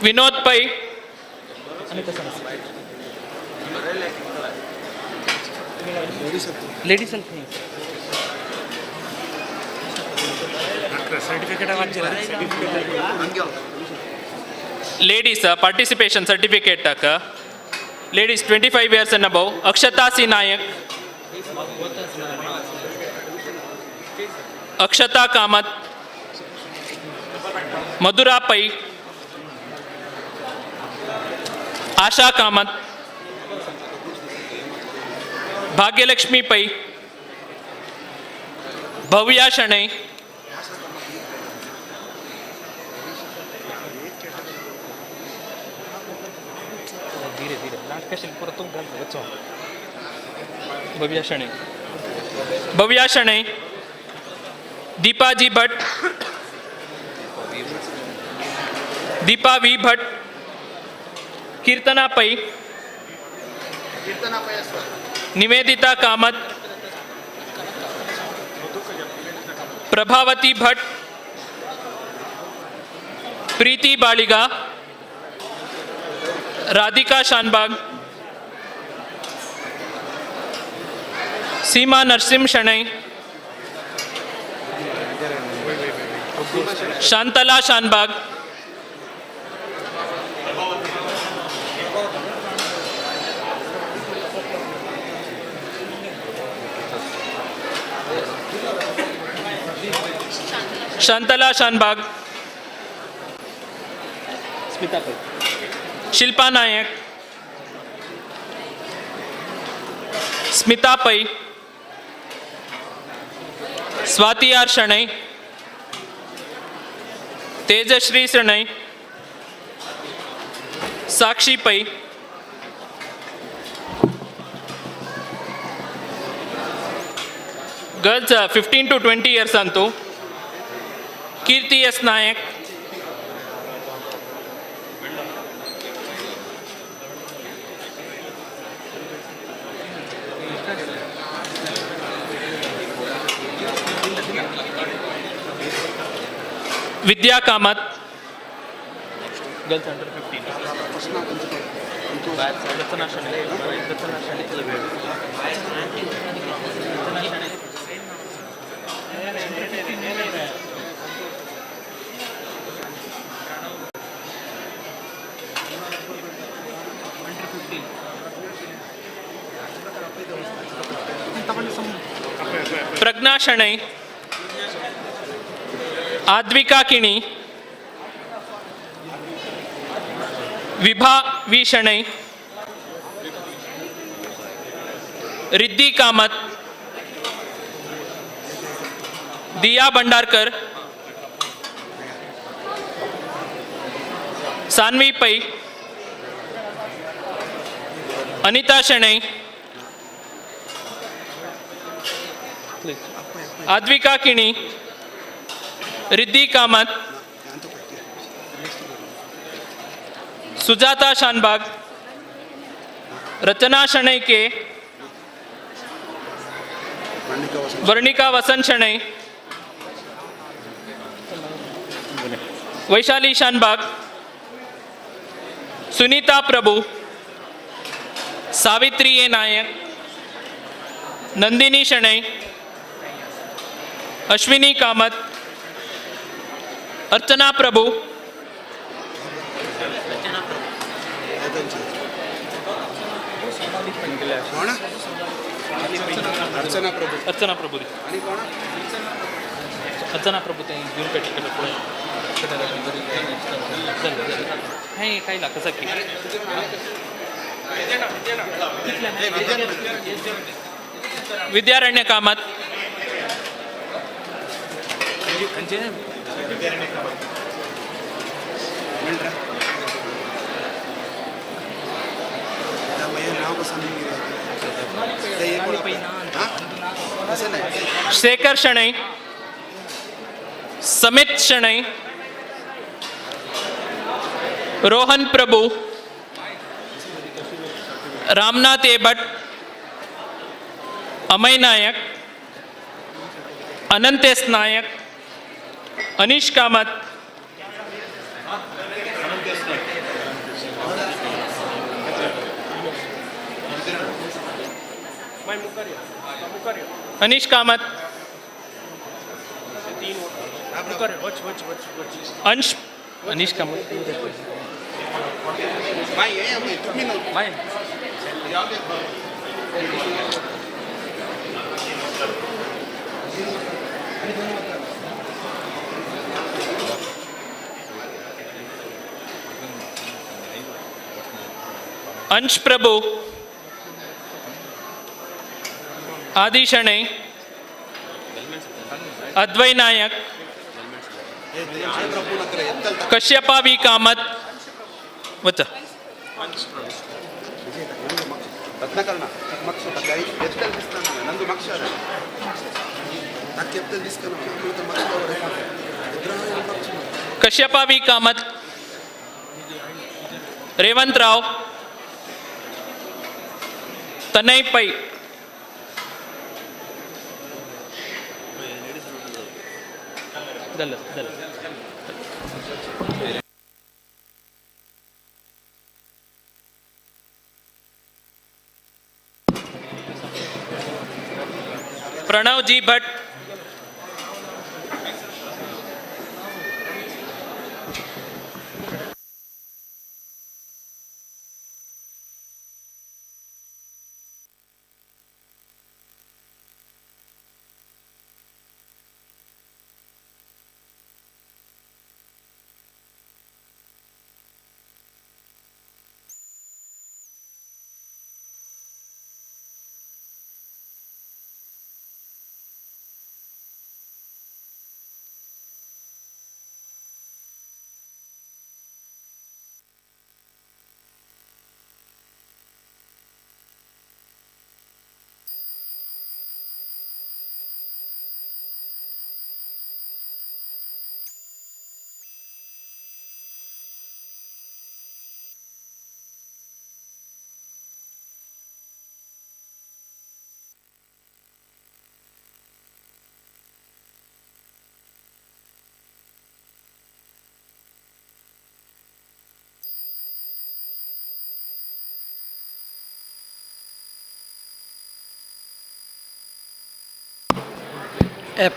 Vinod Pai, ladies ladies participation certificate tak ladies 25 years and above Akshata C Nayak, Akshata Kamath, Madhura Pai, Asha Kamath, Bhagyalakshmi Pai, Bhavya Shenoy, Bhavya Shenoy, Bhavya Shenoy, Deepa G Bhat, Deepa V Bhat, Keerthana Pai, Nivedita Kamath, Prabhavati Bhat, Preethi Baliga, Radhika Shanbhag, Seema Narasimha Shenoy, Shantala Shanbhag, Shantala Shanbhag, Smita Pai, Shilpa Nayak, Smita Pai, Swati R Shenoy, Tejashree Shenoy, Sakshi Pai, girls 15 to 20 years antu Keerthi S Nayak, Vidya Kamath, girls under 15 Ratna Shenoy, Ratna Shenoy, Pragna Shenoy, Advika Kini, Vibha V Shenoy, Riddhi Kamath, Diya Bhandarkar, Sanvi Pai, Anita Shenoy, Advika Kini, Riddhi Kamath, Sujata Shanbhag, Rachana Shenoy K, Varnika Vasant Shenoy, Vaishali Shanbhag, Sunita Prabhu, Savitri A Nayak, Nandini Shenoy, Ashwini Kamat, Archana Prabhu, Archana Prabhu, Archana Prabhu ते घेऊन पेटले पुढे हे काय लागतं की विद्यारण्य कामत, शेखर शणै, समित शणै, रोहन प्रभु, रामनाथ ए भट्ट, अमय नायक, अनंत एस नायक, अनीश कामत, अनीश कामत, अंश अनीश कामत, अंश प्रभु, आदि शणै, अद्वै नायक, कश्यपा we Kamat, वच कश्यपा we Kamat, Revant Rao, Tanay Pai, Pranav G Bhatt,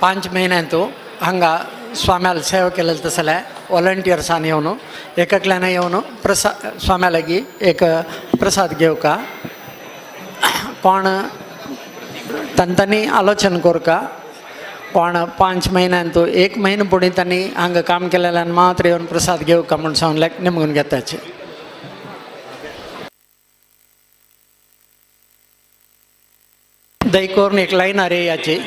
5 म्हयन्यांतू हांगा स्वाम्याल सेवा केलेली तसले व्हॉलंटियर्सान येवन एककल्यान येवन प्रसाद स्वाम्या लागीं एक प्रसाद घेवका कोण तांणी आलोचन करका कोण 5 म्हयन्यांतू 1 म्हयनो फुडें तांणी हांगा काम केलेल्यान मात्र येवन प्रसाद घेवका म्हूण सांगल्याक निमगून घेताचे. दयकरून एक लायन आरे याची.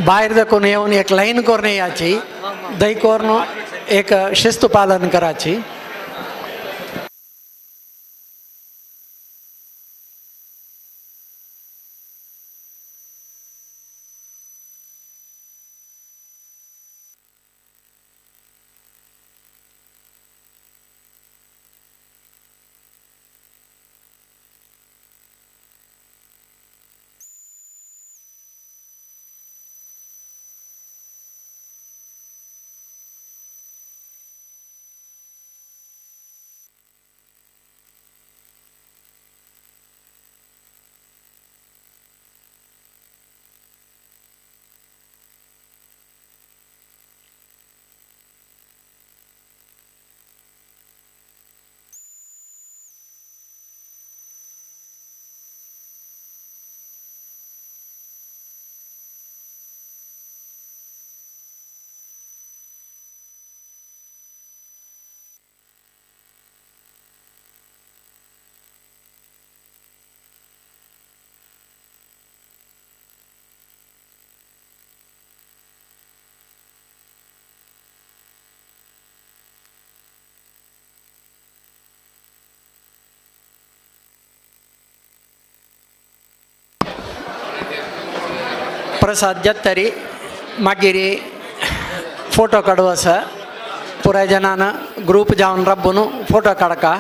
भायर देखून येवन एक लायन करून याची दही करून एक शिस्त पालन कराची. प्रसाद जातरी मागीर फोटो काडू आसा पुराय जणान ग्रूप जावन राबून फोटो काडका.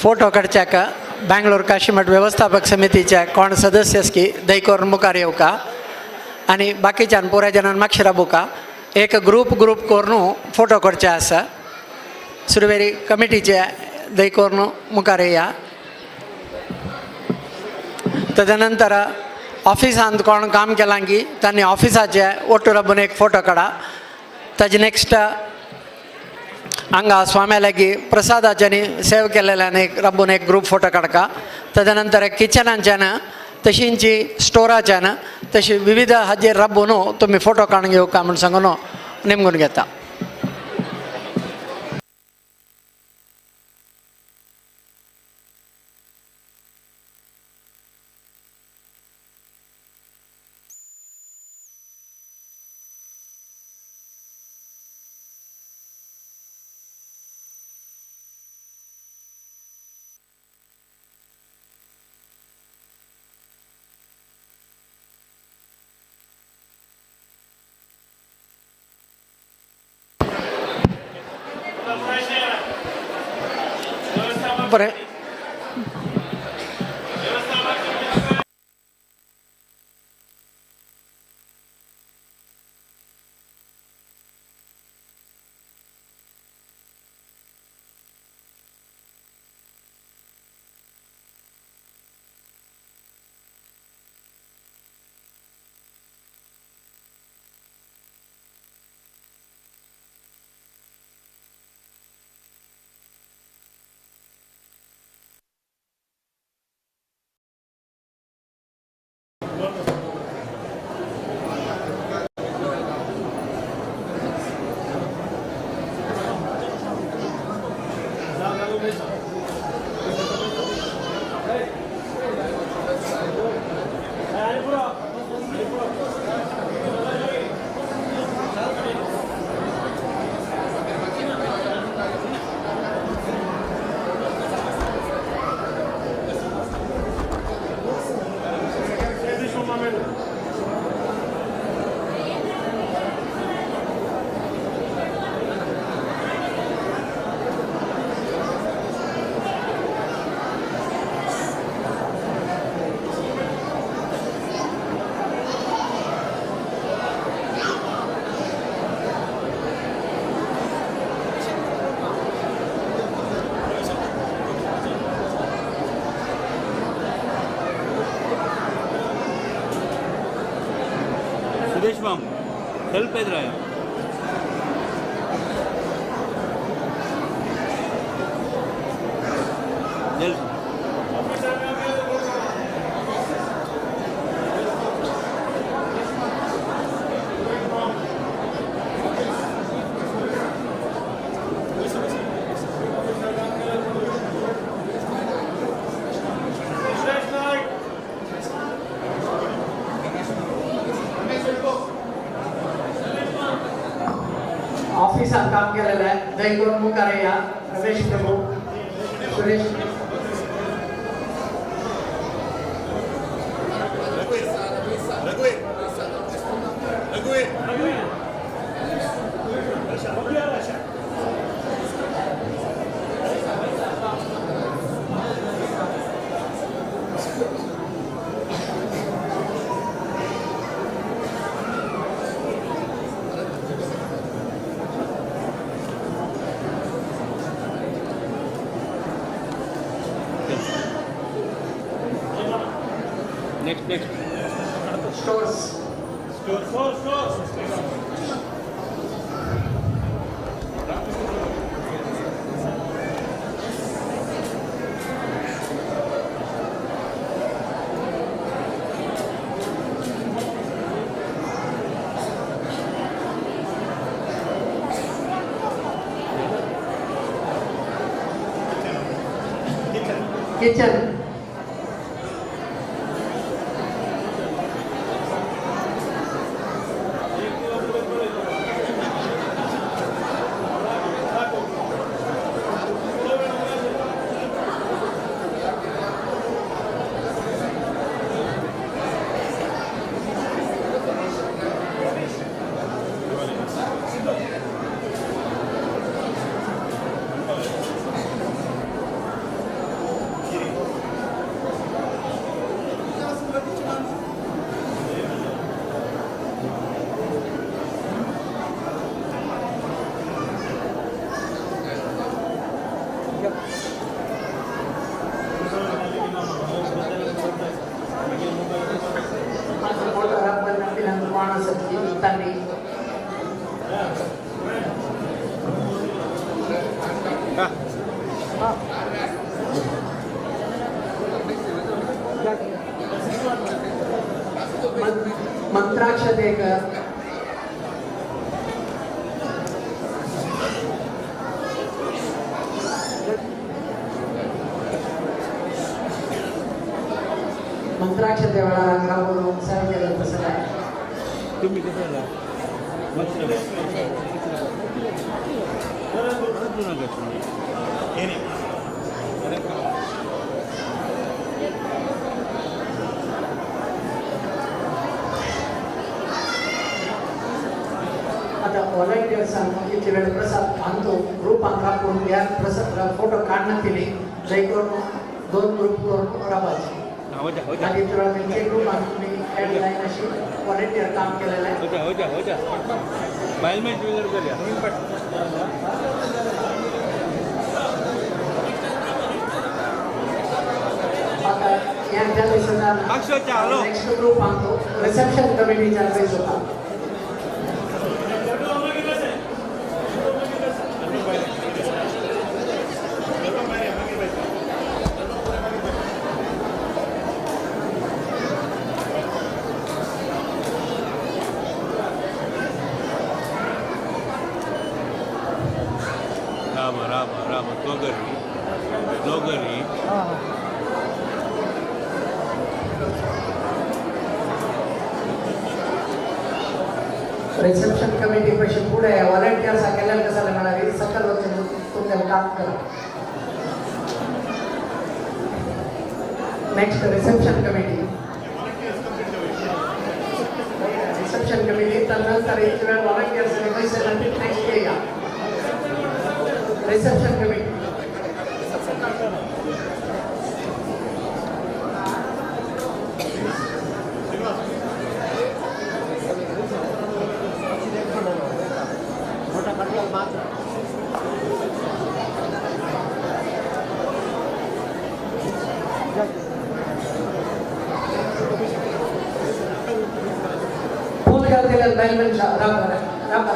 फोटो काडच्याक बँगलोर काशीमठ व्यवस्थापक समितीच्या कोण सदस्यस्की दयकोर मुखार येवका आनी बाकीच्यान पुराय जणान मातशें राबोवका. एक ग्रूप ग्रूप करून फोटो काडचे आसा. सुरवेरी कमिटीचे दयकोरून मुखार येया. तदनंतर ऑफिसांत कोण काम केलां की तांणी ऑफिसाचे ओट्टू राबून एक फोटो काडा. ताजे नेक्स्ट हांगा स्वाम्या लागीं प्रसादाच्यानी सेव केलेल्यान एक राबून एक ग्रूप फोटो काडका. तदनंतर किचनाच्यान तशींची स्टोराच्यान तशी विविध हाजेर राबून तुमी फोटो काडून घेवका म्हूण सांगून नेमगून घेता. बरें हेल्प एद्राय ऑफिसात काम केलेलं आहे दयकरून मुखार या. Ramesh Prabhu Suresh Next. Stores. Stores. Kitchen. एक मंत्राक्षते वेळार हांगा राबोवन सेवा केलें तसलें. तुम्ही कसं आता व्हॉलंटियर्सान इतले वेळ प्रसाद आणतो ग्रुपान राखून ह्या प्रसाद फोटो काडना तिली जंय करून दोन ग्रुप करून राबाचे आणि इतले वेळ तेंचे ग्रुपान तुमी ऍड जायना अशी व्हॉलंटियर काम केलेलें. हो जा हो जा बायल मॅच विनर करूया. आता ह्या त्या दिसांना नेक्स्ट ग्रुप आणतो रिसेप्शन कमिटीच्या पयस होता. राम राम राम लोगरी लोगरी रिसेप्शन कमिटी पैसे पुढे व्हॉलंटियर्स केलेलं कसं म्हणाले सकल वचून तुमच्याला काम करा. Next reception committee reception committee तदनंतर एक वेळ व्हॉलंटियर्स पैसे नेक्स्ट येया रिसेप्शन कमिटी. फूल घालतील बायल मनशा राबर राबर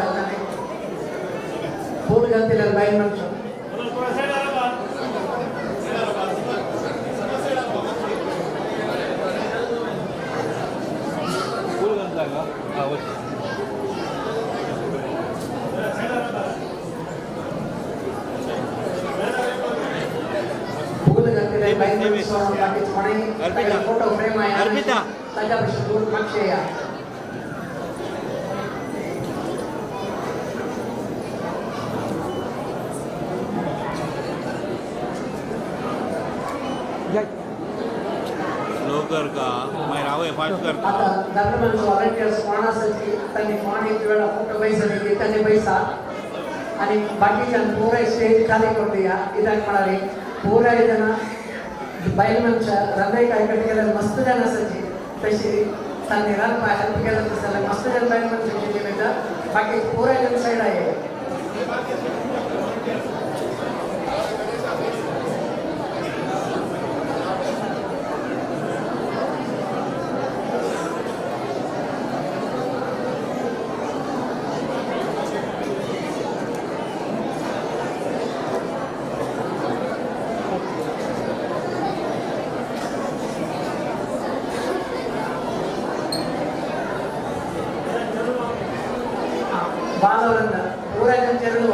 फूल घालतील बायल मनशा. फूल घालता का? हा फूल घालतील बायल मनशा बाकी कोणी फोटो फ्रेम आहे अर्पिता ताज्या दूर मागशे या. स्लो कर का मागीर हांव फास्ट करता. आता धर्मन व्हॉलंटियर्स कोण आसात त्यांनी कोण एक वेळा फोटो पैसा त्यांनी पैसा आणि बाकीच्यान पुराय स्टेज खाली करून दिया. कित्याक म्हणाले पुराय जाणां बायल मनशां रांदय काय कडेन गेल्यार मस्त जाण आसाची तशी तांणी रांदपाक हेल्प केलें तशें जाल्यार मस्त जाण बायल मनशां केली मेळटा बाकी पुराय जाण सायडा येया. बालवृंद पुराय जण चेरडू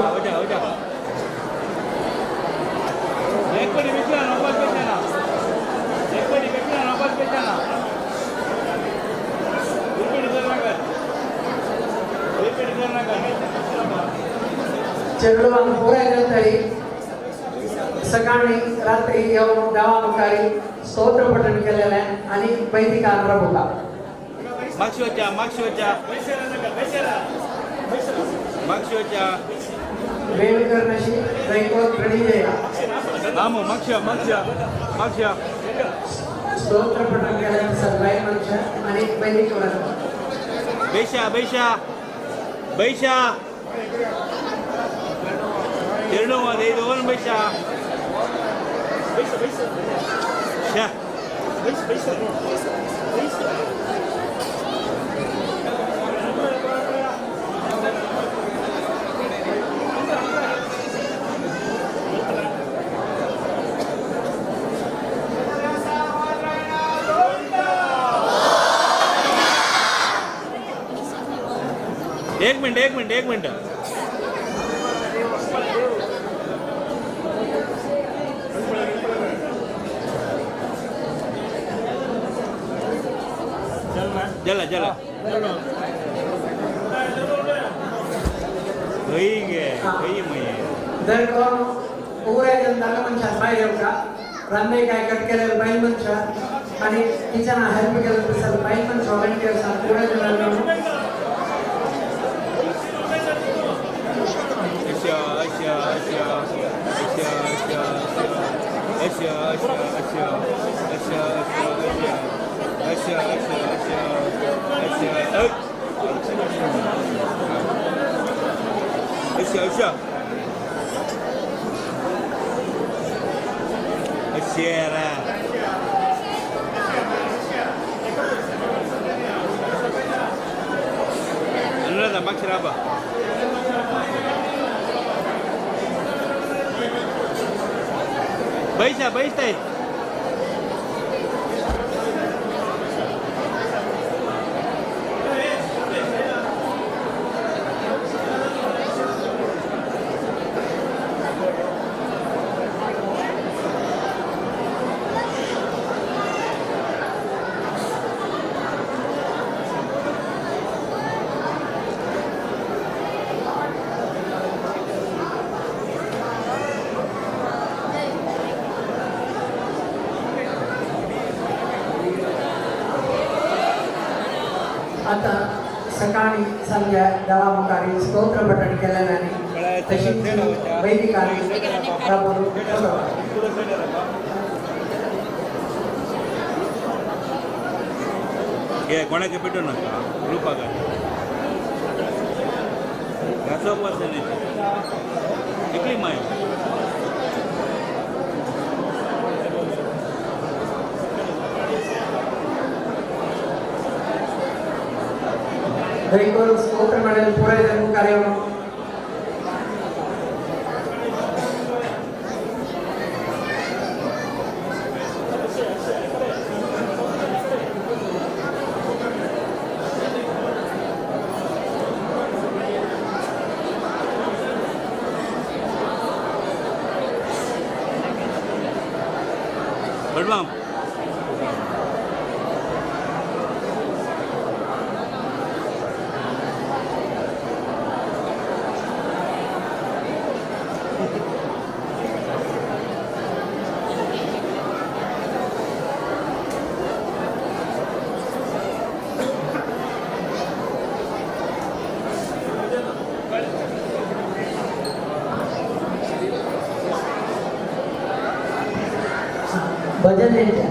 चेरडुवान पुराय जण तरी सकाळी रात्री येवन देवा मुखारी स्तोत्र पठण केलेलें आनी वैदिक आरंभ. मागशी वच्या मागशी वच्या मागशी वच्या वेळ करण्याशी दैकोत प्रणिजया राम मागशी मागशी मागशी स्तोत्र पठण केल्यानंतर बायल मनशा आनी वैदिक व्रत. बैशा बैशा बैशा चेरडू दोन बैशा शा एक मिनट एक मिनट एक मिनट जला जला पूरे जनताला मनशान भायर येवका रांदे काय कट केलेले बायल मनशां आनी किचना हेल्प केलेले तसले बायल मनशां व्हॉलंटियर्सान पुराय जणांनी अशा अशा अशा अशा अशा अशा अशा अशा अशा अशा अशा अशा अशा अशा अशा अशा अनुराधा मागशी राबा बैसा बैसताय आता सकाळी संध्या देवा मुखार स्तोत्र पठण केलेल्यानी तशीच वैदिकांनी कोणाचे पेटू नाका ग्रुपाक घाचो पर्सन एकली माय दयकरून स्तोत्र म्हणेल पुराय जण मुखार येवन बडवाम भजन यांच्या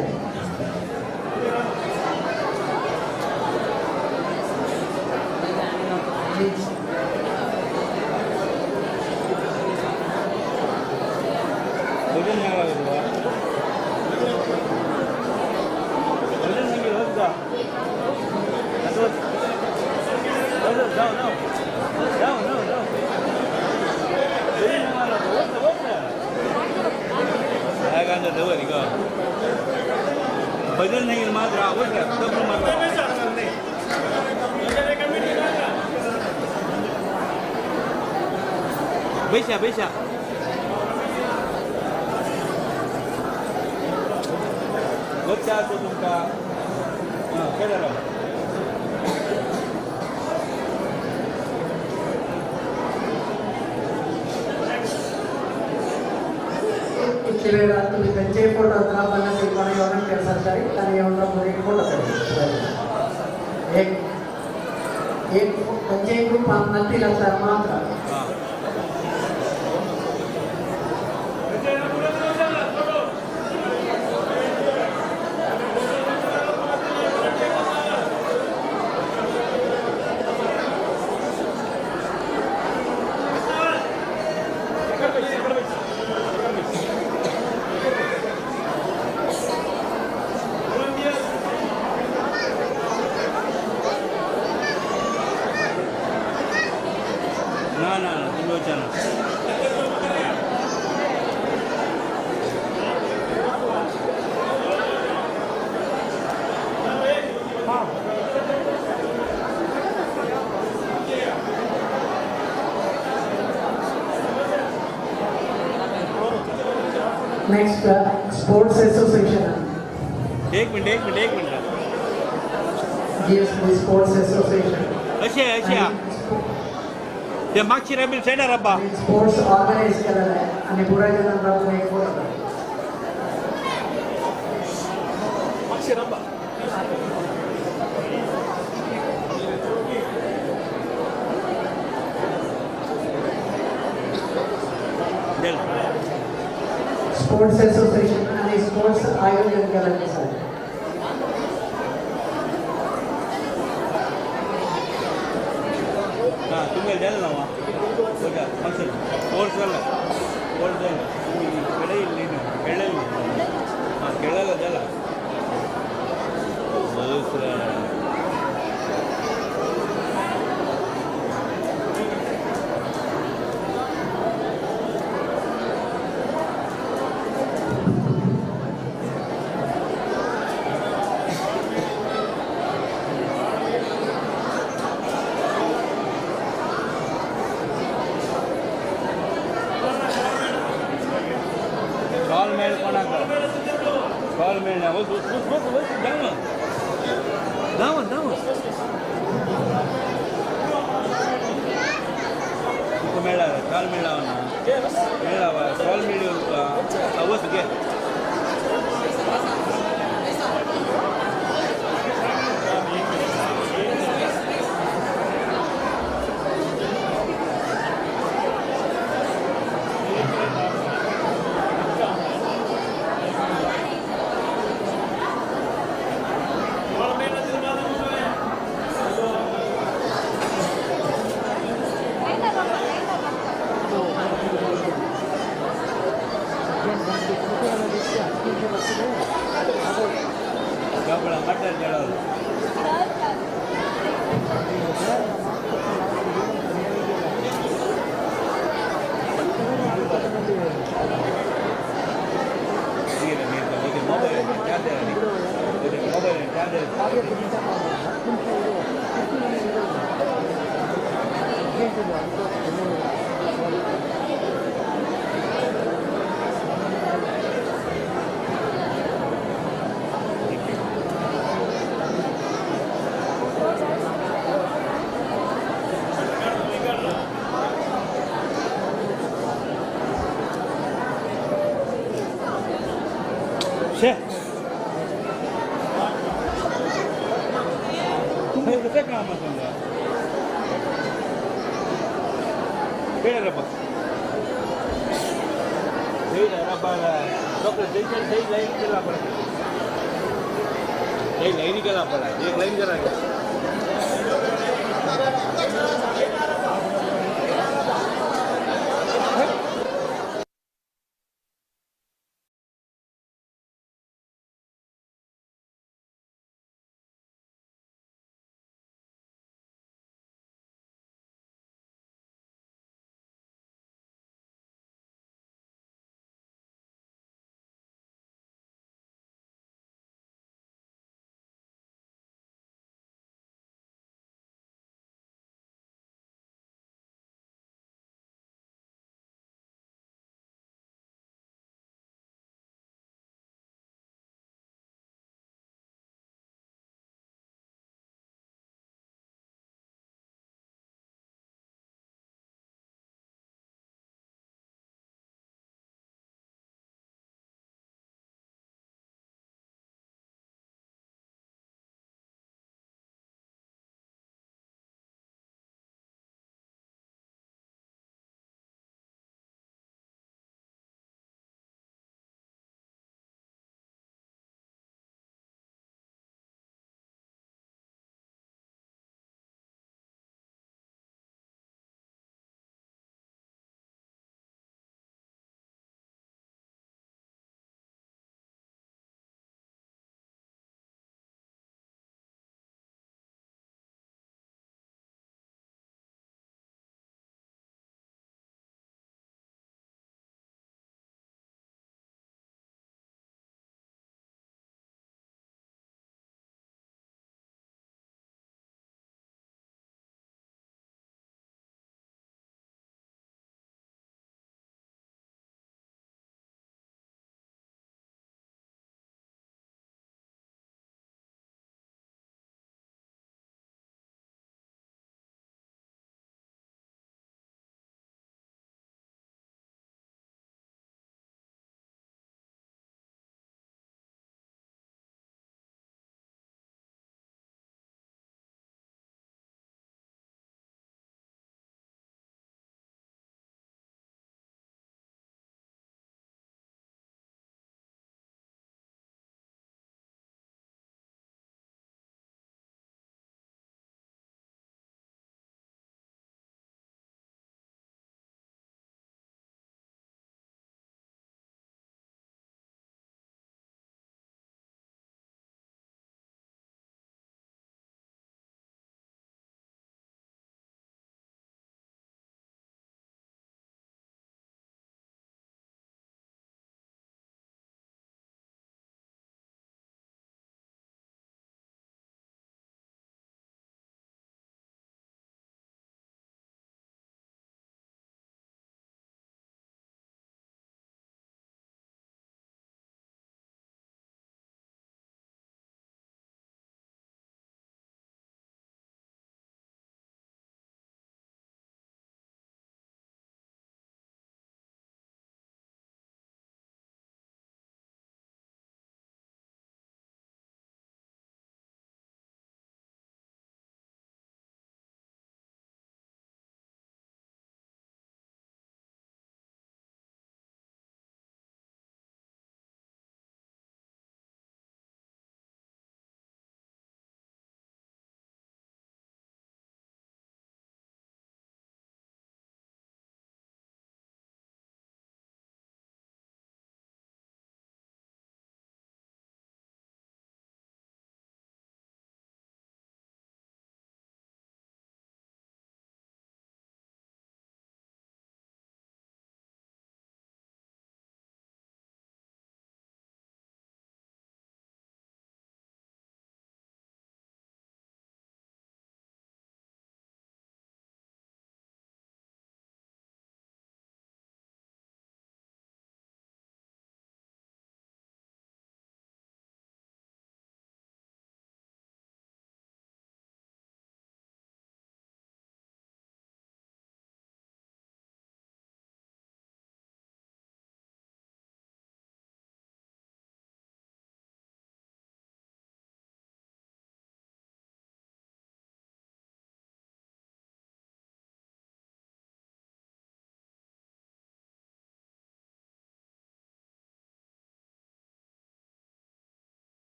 भजन नाही मात्र बैसा बैसा बच्चा आसो तुमकां केदार इतले वेळार तुमी खंयचेय फोटो वतना 50 एक कोणा व्हॉलंटियर्स आसताय तांणी येवन फोटो काडले एक एक खंयचेय ग्रुपान नत्तील आसल्यार मात्र ना Next sports association. एक मिनिट एक मिनिट एक मिनिट. GSB sports association. अशें अशें ते मागशी राबिल सायडार राबा. स्पोर्ट्स ऑर्गनायज केलेले आहे आणि पुराय जणां राबून एक फोटो. मागशी राबा. स्पोर्ट्स एसोसिएशन आणि स्पोर्ट्स आयोजन केलेले आसा. हां तुमगे जालें ना ओके फंक्शन स्पोर्ट्स जालें स्पोर्ट्स जालें तुमी खेळयल्ली न्हू खेळयल्ली हां खेळयलें जालां